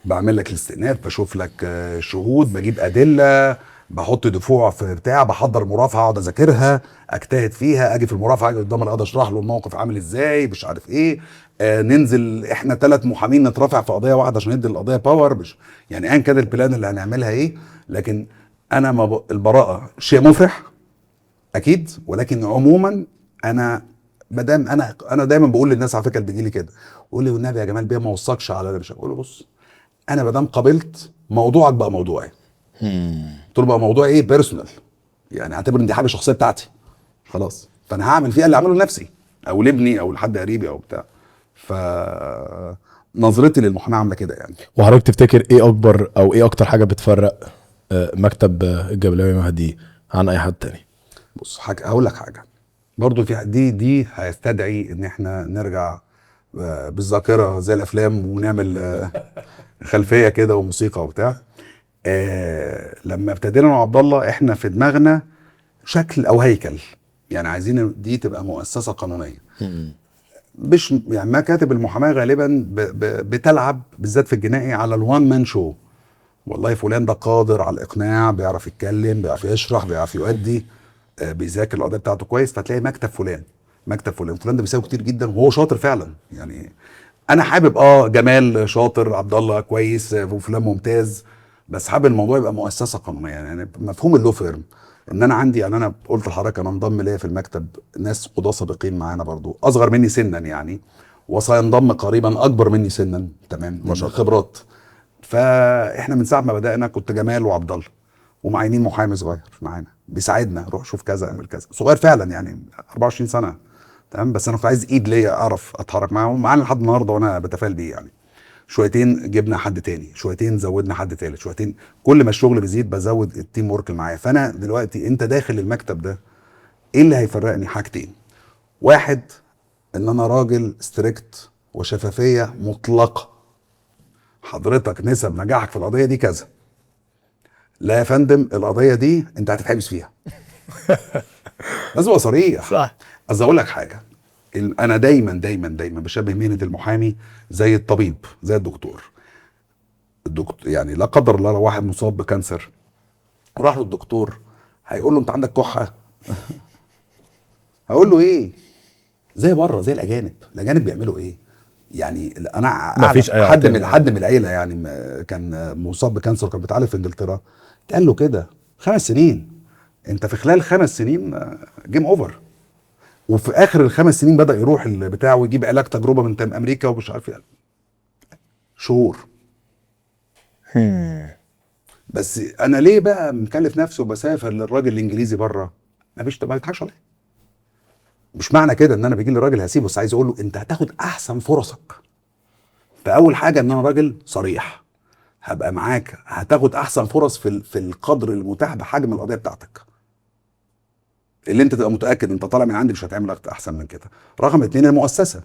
B: بعمل لك الاستئناف، بشوف لك شهود، بجيب ادلة، بحط دفوع في بتاع، بحضر مرافعه اقعد اذاكرها، اجتهد فيها، اجي في المرافعه اجي قدام القاضي اشرح له الموقف عامل ازاي، مش عارف ايه. ننزل احنا 3 محامين نترافع في قضية واحدة عشان ندي القضية power، مش يعني ايا كان ال plan اللي هنعملها ايه. لكن انا ما البراءة شيء مفرح اكيد، ولكن عموما انا مادام انا دايما بقول للناس على فكرة اللي بيجي لي كده يقول لي والنبي يا جمال بيه ما وصكش على ده، مش هقول له بص انا مادام قابلت موضوعك بقى موضوعي. قلت له بقى موضوع ايه؟ personal، يعني اعتبر ان دي حاجة شخصية بتاعتي خلاص، فانا هعمل فيها اللي اعمله لنفسي او لابني او لحد قريبي او بتاع. ف نظرتي للمحاماه عامله كده يعني.
A: وحضرتك تفتكر ايه اكبر او ايه اكتر حاجة بتفرق مكتب الجبلاوي مهدي عن اي حد تاني؟
B: بص هقول لك حاجة برضو في دي هيستدعي ان احنا نرجع بالذاكرة زي الافلام ونعمل خلفية كده وموسيقى وبتاع. لما ابتدينا مع عبد الله احنا في دماغنا شكل او هيكل، يعني عايزين دي تبقى مؤسسة قانونية. مش يعني مكاتب المحاماة غالبا بتلعب بالذات في الجنائي على ال one man show. والله فلان ده قادر على الاقناع، بيعرف يتكلم، بيعرف يشرح، بيعرف يؤدي، بيذاكر القضية بتاعته كويس، فتلاقي مكتب فلان مكتب فلان، فلان ده بيساوي كتير جدا وهو شاطر فعلا. يعني انا حابب جمال شاطر، عبد الله كويس، وفلان ممتاز، بس حابب الموضوع يبقى مؤسسة قانونية. يعني مفهوم ال law firm ان انا عندي، يعني انا قلت لحضرتك انا انضم ليا في المكتب ناس قضاه سابقين معانا برضو اصغر مني سنا يعني، وسينضم قريبا اكبر مني سنا، تمام، ما شاء الله، خبرات. فاحنا من ساعة ما بدانا كنت جمال وعبد الله ومعينين محامي صغير معانا بيساعدنا، روح شوف كذا اعمل كذا، صغير فعلا يعني 24 سنة، تمام، بس انا كنت عايز ايد ليا اعرف اتحرك معاهم، معانا لحد النهارده وانا بتفائل بيه يعني. شويتين جبنا حد تاني، شويتين زودنا حد تالت، شويتين، كل ما الشغل بيزيد بزود ال team work اللي معايا. فانا دلوقتي انت داخل المكتب ده ايه اللي هيفرقني؟ حاجتين. واحد، ان انا راجل strict وشفافيه مطلقه. حضرتك نسب نجاحك في القضية دي كذا. لا يا فندم القضية دي انت هتتحبس فيها. لازم ابقى صريح.
A: صح.
B: قصدي اقول لك حاجة، انا دايما دايما دايما بشبه مهنة المحامي زي الطبيب، زي الدكتور. الدكتور يعني لا قدر الله لو واحد مصاب ب cancer وراح للدكتور هيقول له انت عندك كحه؟ هقول له ايه؟ زي بره، زي الاجانب. الاجانب بيعملوا ايه؟ يعني انا
A: مفيش اي
B: حد من العيلة يعني كان مصاب ب cancer وكان بيتعالج في انجلترا، اتقال له كده 5 سنين، انت في خلال 5 سنين game over. وفي اخر ال5 سنين بدا يروح البتاع ويجيب علاج تجربه من امريكا ومش عارف ايه، شهور. بس انا ليه بقى مكلف نفسي وبسافر للراجل الانجليزي بره؟ مفيش، ما بيضحكش عليا. مش معنى كده ان انا بيجي لي راجل هسيبه، بس عايز اقول له انت هتاخد احسن فرصك. فاول حاجة ان انا راجل صريح، هبقى معاك، هتاخد احسن فرص في القدر المتاح بحجم القضية بتاعتك، اللي انت تبقى متاكد انت طالع من عندي مش هتعمل احسن من كده. رقم 2 المؤسسة.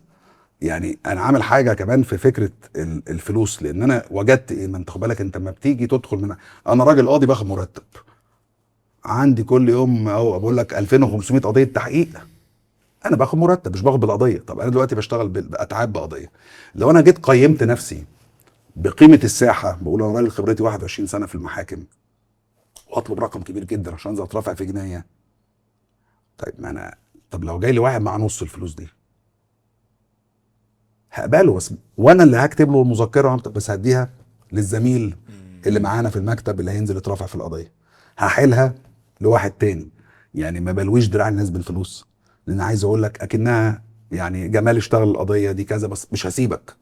B: يعني انا عامل حاجة كمان في فكرة الفلوس، لان انا وجدت ايه، ما انت خد بالك انت لما بتيجي تدخل من، انا راجل قاضي باخد مرتب، عندي كل يوم اهو بقول لك 2500 قضية تحقيق، انا باخد مرتب مش باخد بالقضية. طب انا دلوقتي بشتغل باتعاب بقضيه. لو انا جيت قيمت نفسي بقيمة الساحة، بقول انا راجل خبرتي 21 سنة في المحاكم، واطلب رقم كبير جدا عشان انزل اترافع في جناية. طيب ما انا، طب لو جاي لي واحد مع نص الفلوس دي هقبله، بس وانا اللي هكتب له المذكرة، بس هديها للزميل اللي معانا في المكتب اللي هينزل يترافع في القضية، هحيلها لواحد تاني. يعني ما بلويش دراع الناس بالفلوس، لان عايز اقول لك اكنها يعني جمال اشتغل القضية دي كذا، بس مش هسيبك،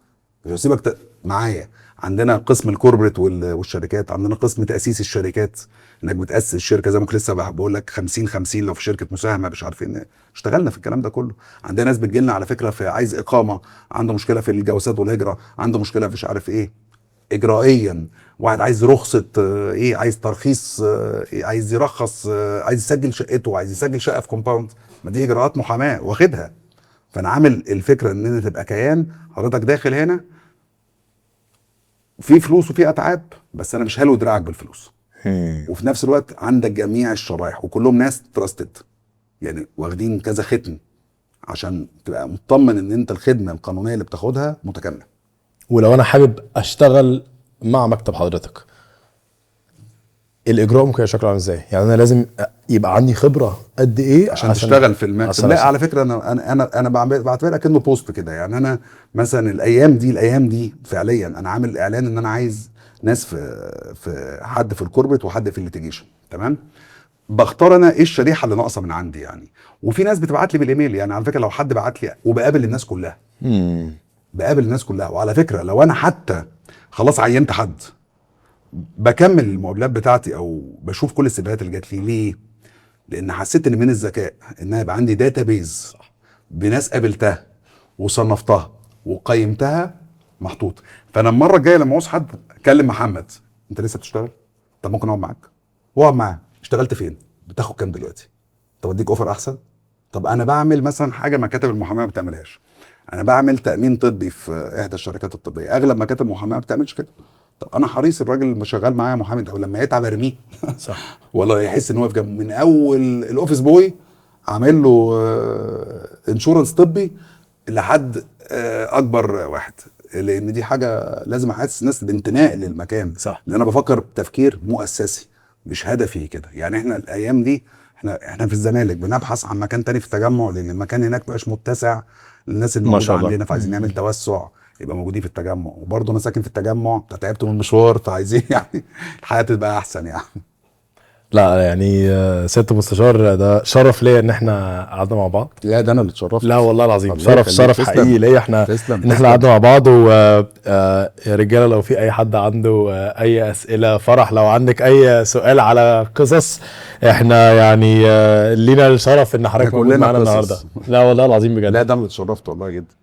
B: مش هسيبك معايا. عندنا قسم ال corporate والشركات، عندنا قسم تاسيس الشركات، انك بتاسس الشركة زي ما كنت لسه بقول لك 50-50 لو في شركة مساهمة مش عارفين، اشتغلنا في الكلام ده كله. عندنا ناس بتجي لنا على فكرة في عايز اقامه، عنده مشكلة في الجوازات والهجرة، عنده مشكلة في مش عارف ايه اجرائيا، واحد عايز رخصه ايه، عايز ترخيص إيه، عايز يرخص، عايز يسجل شقته، عايز يسجل شقه في compound، ما دي اجراءات محاماة واخدها. فانا عامل الفكرة ان انت تبقى كيان، حضرتك داخل هنا في فلوس وفي اتعاب، بس انا مش هلو دراعك بالفلوس. وفي نفس الوقت عندك جميع الشرايح وكلهم ناس trusted، يعني واخدين كذا ختم عشان تبقى مطمن ان انت الخدمة القانونية اللي بتاخدها متكاملة.
A: ولو انا حابب اشتغل مع مكتب حضرتك، الاجراء ممكن يبقى شكله عامل ازاي؟ يعني انا لازم يبقى عندي خبره قد ايه
B: عشان تشتغل في المكتب؟ لا على فكرة انا انا انا بعتبرها كانه post كده. يعني انا مثلا الايام دي فعليا انا عامل اعلان ان انا عايز ناس في حد في ال corporate وحد في ال litigation، تمام؟ بختار انا ايه الشريحة اللي ناقصه من عندي يعني. وفي ناس بتبعت لي بالايميل، يعني على فكرة لو حد بعت لي، وبقابل الناس كلها، بقابل الناس كلها. وعلى فكرة لو انا حتى خلاص عينت حد، بكمل المقابلات بتاعتي او بشوف كل السيفيهات اللي جات لي. ليه؟ لان حسيت ان من الذكاء ان انا يبقى عندي database بناس قابلتها وصنفتها وقيمتها محطوط. فانا المرة الجاية لما اعوز حد اكلم محمد، انت لسه بتشتغل؟ طب ممكن اقعد معاك؟ واقعد معاه، اشتغلت فين؟ بتاخد كام دلوقتي؟ طب اديك offer احسن؟ طب انا بعمل مثلا حاجة مكاتب المحاماة ما بتعملهاش، انا بعمل تامين طبي في احدى الشركات الطبية، اغلب مكاتب المحاماة ما بتعملش كده. طب انا حريص الراجل اللي شغال معايا محامي ده لما يتعب ارميه
A: صح،
B: ولا يحس ان هو في جنبه. من اول ال office boy عامل له insurance طبي لحد اكبر واحد، لان دي حاجة لازم احسس الناس بانتماء للمكان،
A: صح.
B: لان انا بفكر بتفكير مؤسسي مش هدفي كده. يعني احنا الايام دي احنا في الزمالك بنبحث عن مكان تاني في التجمع، لان المكان هناك مبقاش متسع للناس اللي موجودة عندنا، فعايزين نعمل توسع يبقى موجودين في التجمع. وبرضه انا ساكن في التجمع، تعبت من المشوار، فعايزين يعني الحياة تبقى احسن يعني.
A: لا يعني سيادة المستشار ده شرف ليا ان احنا قعدنا مع بعض.
B: لا ده انا اللي اتشرفت.
A: لا والله العظيم شرف حقيقي ليا احنا ان احنا قعدنا مع بعض. و يا رجاله لو في اي حد عنده اي اسئلة، فرح لو عندك اي سؤال على قصص، احنا يعني لينا الشرف ان حضرتك موجود معانا النهارده. لا والله العظيم بجد،
B: لا ده انا اللي اتشرفت والله جدا.